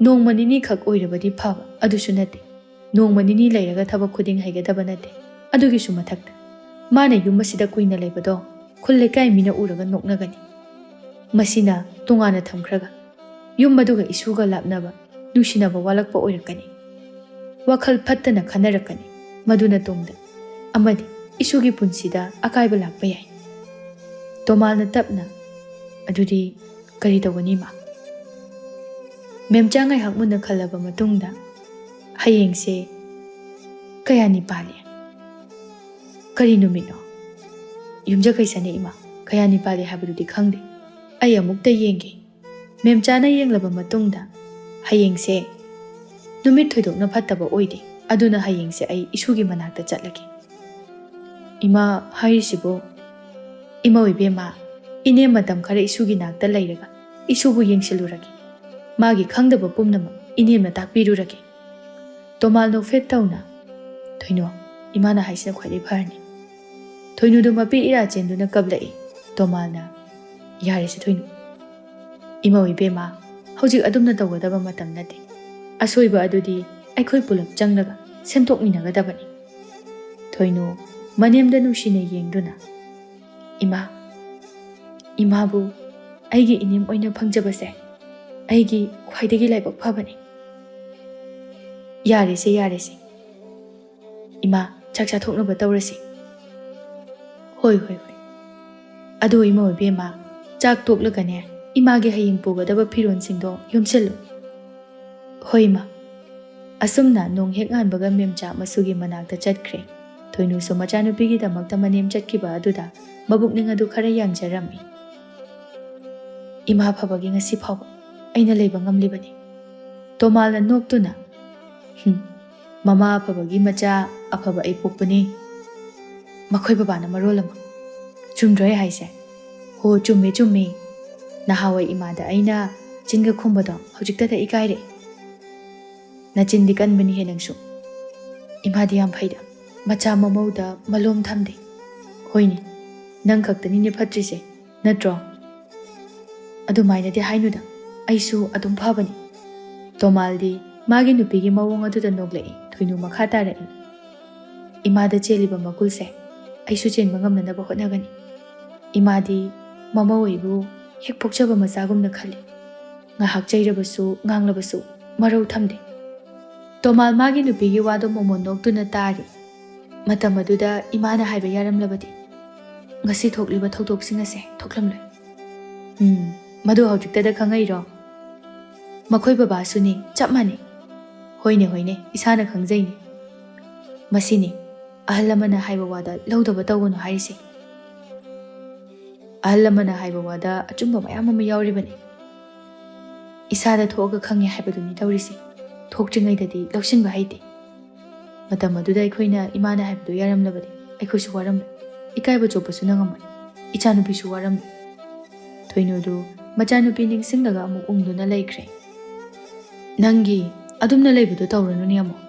ꯅꯣꯡꯃ ꯅꯤꯅꯤꯈꯛ ꯑꯣꯏꯔꯕꯗꯤ ꯐꯕ, ꯑꯗꯨꯁꯨ ꯅꯠꯇꯦ꯫ ꯅꯣꯡꯃ ꯅꯤꯅꯤ ꯂꯩꯔꯒ ꯊꯕꯛ ꯈꯨꯗꯤꯡ ꯍꯩꯒꯗꯕ ꯅꯠꯇꯦ꯫ ꯑꯗꯨꯒꯤꯁꯨ ꯃꯊꯛꯇ, ꯃꯥꯅ ꯌꯨꯝ ꯑꯁꯤꯗ ꯀꯨꯏꯅ ꯂꯩꯕꯗꯣ ꯈꯨꯜ ꯂꯩꯀꯥꯏ ꯃꯤꯅ ꯎꯔꯒ ꯅꯣꯛꯅꯒꯅꯤ꯫ ꯃꯁꯤꯅ ꯇꯣꯉꯥꯟꯅ ꯊꯝꯈ꯭ꯔꯒ ꯌꯨꯝ ꯑꯗꯨꯒ ꯏꯁꯨꯒ ꯂꯥꯞꯅꯕ, ꯅꯨꯡꯁꯤꯅꯕ ꯋꯥꯠꯂꯛꯄ ꯑꯣꯏꯔꯛꯀꯅꯤ꯫ ꯋꯥꯈꯜ ꯐꯠꯇꯅ ꯈꯟꯅꯔꯛꯀꯅꯤ꯫ ꯃꯗꯨꯅ ꯇꯨꯡꯗ ꯑꯃꯗꯤ ꯏꯁꯨꯒꯤ ꯄꯨꯟꯁꯤꯗ ꯑꯀꯥꯏꯕ ꯂꯥꯛꯄ ꯌꯥꯏ꯫" ꯇꯣꯃꯥꯜꯅ ꯇꯞꯅ, "ꯑꯗꯨꯗꯤ ꯀꯔꯤ ꯇꯧꯒꯅꯤ, ꯏꯃꯥ?" ꯃꯦꯝꯆꯥ ꯉꯥꯏꯍꯥꯛ ꯃꯨꯟꯅ ꯈꯜꯂꯕ ꯃꯇꯨꯡꯗ, "ꯍꯌꯦꯡꯁꯦ ꯀꯌꯥꯅꯤ ꯄꯥꯜꯂꯤ? ꯀꯔꯤ ꯅꯨꯃꯤꯠꯅꯣ?" "ꯌꯨꯝꯖꯀꯩꯁꯅꯦ, ꯏꯃꯥ꯫ ꯀꯌꯥꯅꯤ ꯄꯥꯜꯂꯤ ꯍꯥꯏꯕꯗꯨꯗꯤ ꯈꯪꯗꯦ꯫ ꯑꯩ ꯑꯃꯨꯛꯇ ꯌꯦꯡꯒꯦ꯫" ꯃꯦꯝꯆꯥꯅ ꯌꯦꯡꯂꯕ ꯃꯇꯨꯡꯗ, "ꯍꯌꯦꯡꯁꯦ ꯅꯨꯃꯤꯠ ꯊꯣꯏꯗꯣꯛꯅ ꯐꯠꯇꯕ ꯑꯣꯏꯗꯦ꯫ ꯑꯗꯨꯅ ꯍꯌꯦꯡꯁꯦ ꯑꯩ ꯏꯁꯨꯒꯤ ꯃꯅꯥꯛꯇ ꯆꯠꯂꯒꯦ꯫ ꯏꯃꯥ ꯍꯥꯏꯔꯤꯁꯤꯕꯨ? ꯏꯃꯧ ꯏꯕꯦꯝꯃ, ꯏꯅꯦ ꯃꯇꯝ ꯈꯔ ꯏꯁꯨꯒꯤ ꯅꯥꯛꯇ ꯂꯩꯔꯒ ꯏꯁꯨꯕꯨ ꯌꯦꯡꯁꯤꯜꯂꯨꯔꯒꯦ꯫ ꯃꯥꯒꯤ ꯈꯪꯗꯕ ꯄꯨꯝꯅꯃꯛ ꯏꯅꯦꯝꯅ ꯇꯥꯛꯄꯤꯔꯨꯔꯒꯦ꯫ ꯇꯣꯃꯥꯜ ꯅꯣꯛꯐꯦꯠ ꯇꯧꯅ, "ꯊꯣꯏꯅꯨ, ꯏꯃꯥꯅ ꯍꯥꯏꯁꯤꯅ ꯈ꯭ꯋꯥꯏꯗꯒꯤ ꯐꯔꯅꯤ꯫" ꯊꯣꯏꯅꯨꯗꯨ ꯃꯄꯤ ꯏꯔꯥ ꯆꯦꯟꯗꯨꯅ ꯀꯞꯂꯛꯏ꯫ ꯇꯣꯃꯥꯜꯅ, "ꯌꯥꯔꯦꯁꯦ ꯊꯣꯏꯅꯨ꯫ ꯏꯃꯧ ꯏꯕꯦꯝꯃ, ꯍꯧꯖꯤꯛ ꯑꯗꯨꯝꯅ ꯇꯧꯒꯗꯕ ꯃꯇꯝ ꯅꯠꯇꯦ꯫ ꯑꯁꯣꯏꯕ ꯑꯗꯨꯗꯤ ꯑꯩꯈꯣꯏ ꯄꯨꯂꯞ ꯆꯪꯂꯒ ꯁꯦꯝꯗꯣꯛꯃꯤꯟꯅꯒꯗꯕꯅꯤ꯫" ꯊꯣꯏꯅꯨ ꯃꯅꯦꯝꯗ ꯅꯨꯡꯁꯤꯅ ꯌꯦꯡꯗꯨꯅ, "ꯏꯃꯥ, ꯏꯃꯥꯕꯨ ꯑꯩꯒꯤ ꯏꯅꯦꯝ ꯑꯣꯏꯅ ꯐꯪꯖꯕꯁꯦ ꯑꯩꯒꯤ ꯈ꯭ꯋꯥꯏꯗꯒꯤ ꯂꯥꯏꯕꯛ ꯐꯕꯅꯤ꯫" "ꯌꯥꯔꯦꯁꯦ, ꯌꯥꯔꯦꯁꯦ꯫ ꯏꯃꯥ, ꯆꯥꯛ ꯆꯥꯊꯣꯛꯅꯕ ꯇꯧꯔꯁꯤ꯫" "ꯍꯣꯏ, ꯍꯣꯏ, ꯍꯣꯏ꯫ ꯑꯗꯣ ꯏꯃꯧ ꯏꯕꯦꯝꯃ, ꯆꯥꯛ ꯇꯣꯛꯂꯒꯅꯦ, ꯏꯃꯥꯒꯤ ꯍꯌꯦꯡ ꯄꯨꯒꯗꯕ ꯐꯤꯔꯣꯜꯁꯤꯡꯗꯣ ꯌꯣꯝꯁꯤꯜꯂꯨ꯫" "ꯍꯣꯏ, ꯏꯃꯥ꯫" ꯑꯁꯨꯝꯅ ꯅꯣꯡ ꯍꯦꯛ ꯉꯥꯟꯕꯒ ꯃꯦꯝꯆꯥ ꯃꯁꯨꯒꯤ ꯃꯅꯥꯛꯇ ꯆꯠꯈ꯭ꯔꯦ꯫ ꯊꯣꯏꯅꯨꯁꯨ ꯃꯆꯥꯅꯨꯄꯤꯒꯤꯗꯃꯛꯇ ꯃꯅꯦꯝ ꯆꯠꯈꯤꯕ ꯑꯗꯨꯗ ꯃꯕꯨꯛꯅꯤꯡ ꯑꯗꯨ ꯈꯔ ꯌꯥꯡꯖꯔꯝꯃꯤ꯫ "ꯏꯃꯥ ꯐꯕꯒꯤ ꯉꯁꯤ ꯐꯥꯎꯕ ꯑꯩꯅ ꯂꯩꯕ ꯉꯝꯂꯤꯕꯅꯤ꯫" ꯇꯣꯃꯥꯜꯅ ꯅꯣꯛꯇꯨꯅ, "ꯍꯨꯝ, ꯃꯃꯥ ꯑꯐꯕꯒꯤ ꯃꯆꯥ ꯑꯐꯕ ꯑꯩ ꯄꯣꯛꯄꯅꯤ꯫ ꯃꯈꯣꯏ ꯕꯕꯥꯅ ꯃꯔꯣꯜ ꯑꯃ꯫ ꯆꯨꯝꯗ꯭ꯔꯣ ꯑꯩ ꯍꯥꯏꯁꯦ?" "ꯍꯣ, ꯆꯨꯝꯃꯦ, ꯆꯨꯝꯃꯦ꯫ ꯅꯍꯥꯟꯋꯥꯏ ꯏꯃꯥꯗ ꯑꯩꯅ ꯆꯤꯟꯒ ꯈꯨꯝꯕꯗꯣ ꯍꯧꯖꯤꯛꯇꯗ ꯏꯀꯥꯏꯔꯛꯑꯦ꯫ ꯅꯆꯤꯟꯗꯤ ꯀꯟꯕꯅꯤꯍꯦ ꯅꯪꯁꯨ꯫ ꯏꯃꯥꯗꯤ ꯌꯥꯝ ꯐꯩꯗ, ꯃꯆꯥ ꯃꯃꯧꯗ ꯃꯂꯣꯝ ꯊꯝꯗꯦ꯫" "ꯍꯣꯏꯅꯦ, ꯅꯪ ꯈꯛꯇꯅꯤꯅꯦ ꯐꯠꯇ꯭ꯔꯤꯁꯦ, ꯅꯠꯇ꯭ꯔꯣ?" "ꯑꯗꯨꯃꯥꯏꯅꯗꯤ ꯍꯥꯏꯅꯨꯗ, ꯑꯩꯁꯨ ꯑꯗꯨꯝ ꯐꯕꯅꯤ꯫" ꯇꯣꯃꯥꯜꯗꯤ ꯃꯥꯒꯤ ꯅꯨꯄꯤꯒꯤ ꯃꯑꯣꯡ ꯑꯗꯨꯗ ꯅꯣꯛꯂꯛꯏ꯫ ꯊꯣꯏꯅꯨ ꯃꯈꯥ ꯇꯥꯔꯛꯏ, "ꯏꯃꯥꯗ ꯆꯦꯜꯂꯤꯕ ꯃꯒꯨꯜꯁꯦ ꯑꯩꯁꯨ ꯆꯦꯟꯕ ꯉꯝꯅꯅꯕ ꯍꯣꯠꯅꯒꯅꯤ꯫ ꯏꯃꯥꯗꯤ ꯃꯃꯧ ꯑꯩꯕꯨ ꯍꯦꯛ ꯄꯣꯛꯆꯕ ꯃꯆꯥꯒꯨꯝꯅ ꯈꯜꯂꯤ꯫ ꯉꯥꯏꯍꯥꯛ ꯆꯩꯔꯕꯁꯨ, ꯉꯥꯡꯂꯕꯁꯨ ꯃꯔꯧ ꯊꯝꯗꯦ꯫" ꯇꯣꯃꯥꯜ ꯃꯥꯒꯤ ꯅꯨꯄꯤꯒꯤ ꯋꯥꯗꯣ ꯃꯣꯃꯣꯟ ꯅꯣꯛꯇꯨꯅ ꯇꯥꯔꯤ꯫ ꯃꯇꯝ ꯑꯗꯨꯗ ꯏꯃꯥꯅ ꯍꯥꯏꯕ ꯌꯥꯔꯝꯂꯕꯗꯤ ꯉꯁꯤ ꯊꯣꯛꯂꯤꯕ ꯊꯧꯗꯣꯛꯁꯤꯡ ꯑꯁꯦ ꯊꯣꯛꯂꯝꯂꯣꯏ꯫ "ꯎꯝ, ꯃꯗꯨ ꯍꯧꯖꯤꯛꯇꯗ ꯈꯪꯉꯛꯏꯔꯣ? ꯃꯈꯣꯏ ꯕꯕꯥꯁꯨꯅꯤ, ꯆꯞ ꯃꯥꯟꯅꯩ꯫" "ꯍꯣꯏꯅꯦ, ꯍꯣꯏꯅꯦ, ꯏꯁꯥꯅ ꯈꯪꯖꯩꯅꯦ꯫ ꯃꯁꯤꯅꯤ ꯑꯍꯜ ꯑꯃꯅ ꯍꯥꯏꯕ ꯋꯥꯗ ꯂꯧꯗꯕ ꯇꯧꯒꯅꯨ ꯍꯥꯏꯔꯤꯁꯦ꯫ ꯑꯍꯜ ꯑꯃꯅ ꯍꯥꯏꯕ ꯋꯥꯗ ꯑꯆꯨꯝꯕ ꯃꯌꯥꯝ ꯑꯃ ꯌꯥꯎꯔꯤꯕꯅꯤ꯫ ꯏꯁꯥꯗ ꯊꯣꯛꯑꯒ ꯈꯪꯉꯦ ꯍꯥꯏꯕꯗꯨꯅꯤ ꯇꯧꯔꯤꯁꯦ꯫ ꯊꯣꯛꯇ꯭ꯔꯤꯉꯩꯗꯗꯤ ꯂꯧꯁꯤꯟꯕ ꯍꯩꯇꯦ꯫ ꯃꯇꯝ ꯑꯗꯨꯗ ꯑꯩꯈꯣꯏꯅ ꯏꯃꯥꯅ ꯍꯥꯏꯕꯗꯨ ꯌꯥꯔꯝꯂꯕꯗꯤ ꯑꯩꯈꯣꯏꯁꯨ ꯋꯥꯔꯝꯂꯣꯏ, ꯏꯀꯥꯏꯕ ꯆꯣꯞꯄꯁꯨ ꯅꯪꯉꯝꯃꯣꯏ, ꯏꯆꯥꯅꯨꯄꯤꯁꯨ ꯋꯥꯔꯝꯂꯣꯏ꯫ ꯊꯣꯏꯅꯨꯗꯨ ꯃꯆꯥꯅꯨꯄꯤ ꯅꯤꯡꯁꯤꯡꯂꯒ ꯑꯃꯨꯛ ꯎꯪꯗꯨꯅ ꯂꯩꯈ꯭ꯔꯦ꯫ "ꯅꯪꯒꯤ ꯑꯗꯨꯝꯅ ꯂꯩꯕꯗꯣ ꯇꯧꯔꯅꯨꯅꯦ ꯑꯃꯨꯛ꯫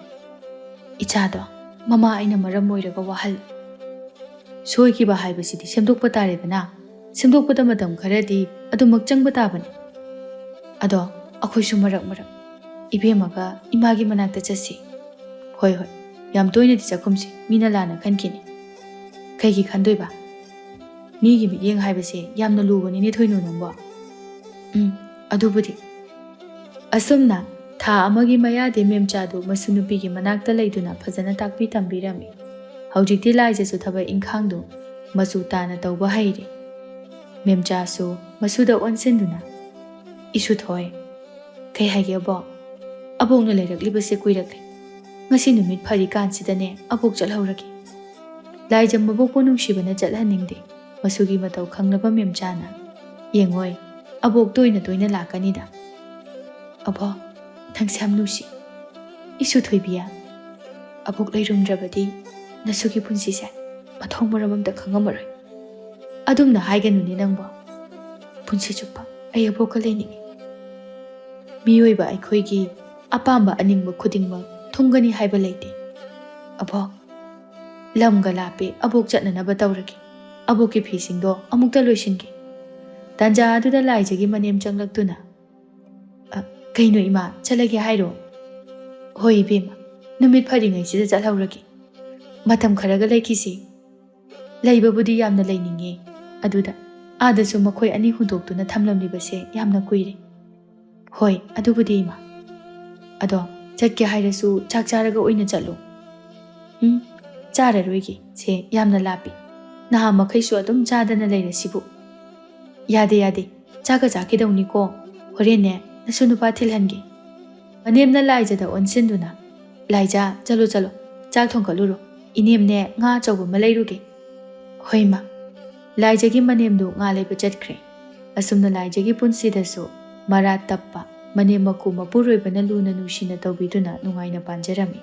ꯏꯆꯥꯗꯣ ꯃꯃꯥ ꯑꯩꯅ ꯃꯔꯝ ꯑꯣꯏꯔꯒ ꯋꯥꯍꯜꯂꯤ꯫ ꯁꯣꯏꯈꯤꯕ ꯍꯥꯏꯕꯁꯤꯗꯤ ꯁꯦꯝꯗꯣꯛꯄ ꯇꯥꯔꯦꯗꯅ, ꯁꯦꯝꯗꯣꯛꯄꯗ ꯃꯇꯝ ꯈꯔꯗꯤ ꯑꯗꯨꯃꯛ ꯆꯪꯕ ꯇꯥꯕꯅꯤ꯫ ꯑꯗꯣ ꯑꯩꯈꯣꯏꯁꯨ ꯃꯔꯛ ꯃꯔꯛ ꯏꯕꯦꯝꯃꯒ ꯏꯃꯥꯒꯤ ꯃꯅꯥꯛꯇ ꯆꯠꯁꯤ꯫ ꯍꯣꯏ, ꯍꯣꯏ, ꯌꯥꯝ ꯇꯣꯏꯅꯗꯤ ꯆꯥꯛꯈꯨꯝꯁꯤ, ꯃꯤꯅ ꯂꯥꯟꯅ ꯈꯟꯈꯤꯅꯤ꯫ ꯀꯩꯒꯤ ꯈꯟꯗꯣꯏꯕ? ꯃꯤꯒꯤ ꯃꯤꯠꯌꯦꯡ ꯍꯥꯏꯕꯁꯦ ꯌꯥꯝꯅ ꯂꯨꯕꯅꯤꯅꯦ ꯊꯣꯏꯅꯨ ꯅꯪꯕꯣ꯫ ꯎꯝ, ꯑꯗꯨꯕꯨꯗꯤ꯫ ꯑꯁꯨꯝꯅ ꯊꯥ ꯑꯃꯒꯤ ꯃꯌꯥꯗꯤ ꯃꯦꯝꯆꯥꯗꯨ ꯃꯁꯨ ꯅꯨꯄꯤꯒꯤ ꯃꯅꯥꯛꯇ ꯂꯩꯗꯨꯅ ꯐꯖꯅ ꯇꯥꯛꯄꯤ ꯇꯝꯕꯤꯔꯝꯃꯤ꯫ ꯍꯧꯖꯤꯛꯇꯤ ꯂꯥꯏꯖꯁꯨ ꯊꯕꯛ ꯏꯪꯈꯥꯡꯗꯨ ꯃꯆꯨ ꯇꯥꯅ ꯇꯧꯕ ꯍꯩꯔꯦ꯫ ꯃꯦꯝꯆꯥꯁꯨ ꯃꯁꯨꯗ ꯑꯣꯟꯁꯤꯟꯗꯨꯅ, "ꯏꯁꯨꯊꯣꯏ, ꯀꯩ ꯍꯥꯏꯒꯦ ꯑꯕꯣꯛ? ꯑꯕꯣꯛꯅ ꯂꯩꯔꯛꯂꯤꯕꯁꯦ ꯀꯨꯏꯔꯛꯂꯦ꯫ ꯉꯁꯤ ꯅꯨꯃꯤꯠ ꯐꯔꯤꯀꯥꯟꯁꯤꯗꯅꯦ ꯑꯕꯣꯛ ꯆꯠꯍꯧꯔꯒꯦ꯫" ꯂꯥꯏꯖ ꯃꯕꯣꯛꯄꯨ ꯅꯨꯡꯁꯤꯕꯅ ꯆꯠꯍꯟꯅꯤꯡꯗꯦ꯫ ꯃꯁꯨꯒꯤ ꯃꯇꯧ ꯈꯪꯂꯕ ꯃꯦꯝꯆꯥꯅ, "ꯌꯦꯡꯉꯣꯏ, ꯑꯕꯣꯛ ꯇꯣꯏꯅ ꯇꯣꯏꯅ ꯂꯥꯛꯀꯅꯤꯗ꯫" "ꯑꯕꯣꯛ, ꯅꯪꯁꯦ ꯌꯥꯝ ꯅꯨꯡꯁꯤ꯫ ꯏꯁꯨ ꯊꯣꯏꯕꯤꯌꯥ, ꯑꯕꯣꯛ ꯂꯩꯔꯝꯗ꯭ꯔꯕꯗꯤ ꯅꯁꯨꯒꯤ ꯄꯨꯟꯁꯤꯁꯦ ꯃꯊꯣꯡ ꯃꯔꯝ ꯑꯝꯇ ꯈꯪꯉꯝꯃꯔꯣꯏ꯫ ꯑꯗꯨꯝꯅ ꯍꯥꯏꯒꯅꯨꯅꯦ ꯅꯪꯕꯣ꯫ ꯄꯨꯟꯁꯤ ꯆꯨꯞꯄ ꯑꯩ ꯑꯕꯣꯛꯀ ꯂꯩꯅꯤꯡꯉꯤ꯫ ꯃꯤꯑꯣꯏꯕ ꯑꯩꯈꯣꯏꯒꯤ ꯑꯄꯥꯝꯕ ꯑꯅꯤꯡꯕ ꯈꯨꯗꯤꯡꯃꯛ ꯊꯨꯡꯒꯅꯤ ꯍꯥꯏꯕ ꯂꯩꯇꯦ꯫ ꯑꯕꯣꯛ, ꯂꯝꯒ ꯂꯥꯞꯄꯦ, ꯑꯕꯣꯛ ꯆꯠꯅꯅꯕ ꯇꯧꯔꯒꯦ꯫ ꯑꯕꯣꯛꯀꯤ ꯐꯤꯁꯤꯡꯗꯣ ꯑꯃꯨꯛꯇ ꯂꯣꯏꯁꯤꯟꯒꯦ꯫" ꯇꯥꯟꯖꯥ ꯑꯗꯨꯗ ꯂꯥꯏꯖꯒꯤ ꯃꯅꯦꯝ ꯆꯪꯂꯛꯇꯨꯅ, "ꯑ, ꯀꯩꯅꯣ ꯏꯃꯥ, ꯆꯠꯂꯒꯦ ꯍꯥꯏꯔꯣ?" "ꯍꯣꯏ ꯏꯕꯦꯝꯃ, ꯅꯨꯃꯤꯠ ꯐꯔꯤꯉꯩꯁꯤꯗ ꯆꯠꯍꯧꯔꯒꯦ꯫ ꯃꯇꯝ ꯈꯔꯒ ꯂꯩꯈꯤꯁꯤ꯫ ꯂꯩꯕꯕꯨꯗꯤ ꯌꯥꯝꯅ ꯂꯩꯅꯤꯡꯉꯦ, ꯑꯗꯨꯗ ꯑꯥꯗꯁꯨ ꯃꯈꯣꯏ ꯑꯅꯤ ꯍꯨꯟꯗꯣꯛꯇꯨꯅ ꯊꯝꯂꯝꯂꯤꯕꯁꯦ ꯌꯥꯝꯅ ꯀꯨꯏꯔꯦ꯫" "ꯍꯣꯏ, ꯑꯗꯨꯕꯨꯗꯤ ꯏꯃꯥ꯫ ꯑꯗꯣ ꯆꯠꯀꯦ ꯍꯥꯏꯔꯁꯨ ꯆꯥꯛ ꯆꯥꯔꯒ ꯑꯣꯏꯅ ꯆꯠꯂꯣ꯫" "ꯎꯝ, ꯆꯥꯔꯔꯣꯏꯒꯦ, ꯁꯦ ꯌꯥꯝꯅ ꯂꯥꯞꯄꯤ꯫ ꯅꯍꯥ ꯃꯈꯩꯁꯨ ꯑꯗꯨꯝ ꯆꯥꯗꯅ ꯂꯩꯔꯁꯤꯕꯨ꯫" "ꯌꯥꯗꯦ, ꯌꯥꯗꯦ, ꯆꯥꯛꯀ ꯆꯥꯈꯤꯗꯧꯅꯤꯀꯣ꯫ ꯍꯣꯔꯦꯟꯅꯦ ꯅꯁꯨ ꯅꯨꯄꯥ ꯊꯤꯜꯍꯟꯒꯦ꯫" ꯃꯅꯦꯝꯅ ꯂꯥꯏꯖꯗ ꯑꯣꯟꯁꯤꯟꯗꯨꯅ, "ꯂꯥꯏꯖ, ꯆꯠꯂꯣ, ꯆꯠꯂꯣ, ꯆꯥꯛ ꯊꯣꯡꯒꯠꯂꯨꯔꯣ꯫ ꯏꯅꯦꯝꯅꯦ ꯉꯥ ꯑꯆꯧꯕ ꯑꯃ ꯂꯩꯔꯨꯒꯦ꯫" "ꯍꯣꯏ ꯃꯥ꯫" ꯂꯥꯏꯖꯒꯤ ꯃꯅꯦꯝꯗꯨ ꯉꯥ ꯂꯩꯕ ꯆꯠꯈ꯭ꯔꯦ꯫ ꯑꯁꯨꯝꯅ ꯂꯥꯏꯖꯒꯤ ꯄꯨꯟꯁꯤꯗꯁꯨ ꯃꯔꯥ ꯇꯞꯄ ꯃꯅꯦꯝ ꯃꯀꯨ ꯃꯄꯨꯔꯣꯏꯕꯅ ꯂꯨꯅ ꯅꯨꯡꯁꯤꯅ ꯇꯧꯕꯤꯗꯨꯅ ꯅꯨꯡꯉꯥꯏꯅ ꯄꯥꯟꯖꯔꯝꯃꯤ꯫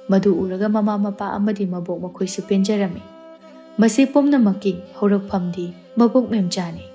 ꯃꯗꯨ ꯎꯔꯒ ꯃꯃꯥ ꯃꯄꯥ ꯑꯃꯗꯤ ꯃꯕꯣꯛ ꯃꯈꯣꯏꯁꯨ ꯄꯦꯟꯖꯔꯝꯃꯤ꯫ ꯃꯁꯤ ꯄꯨꯝꯅꯃꯛꯀꯤ ꯍꯧꯔꯛꯐꯝꯗꯤ ꯃꯕꯣꯛ ꯃꯦꯝꯆꯥꯅꯤ꯫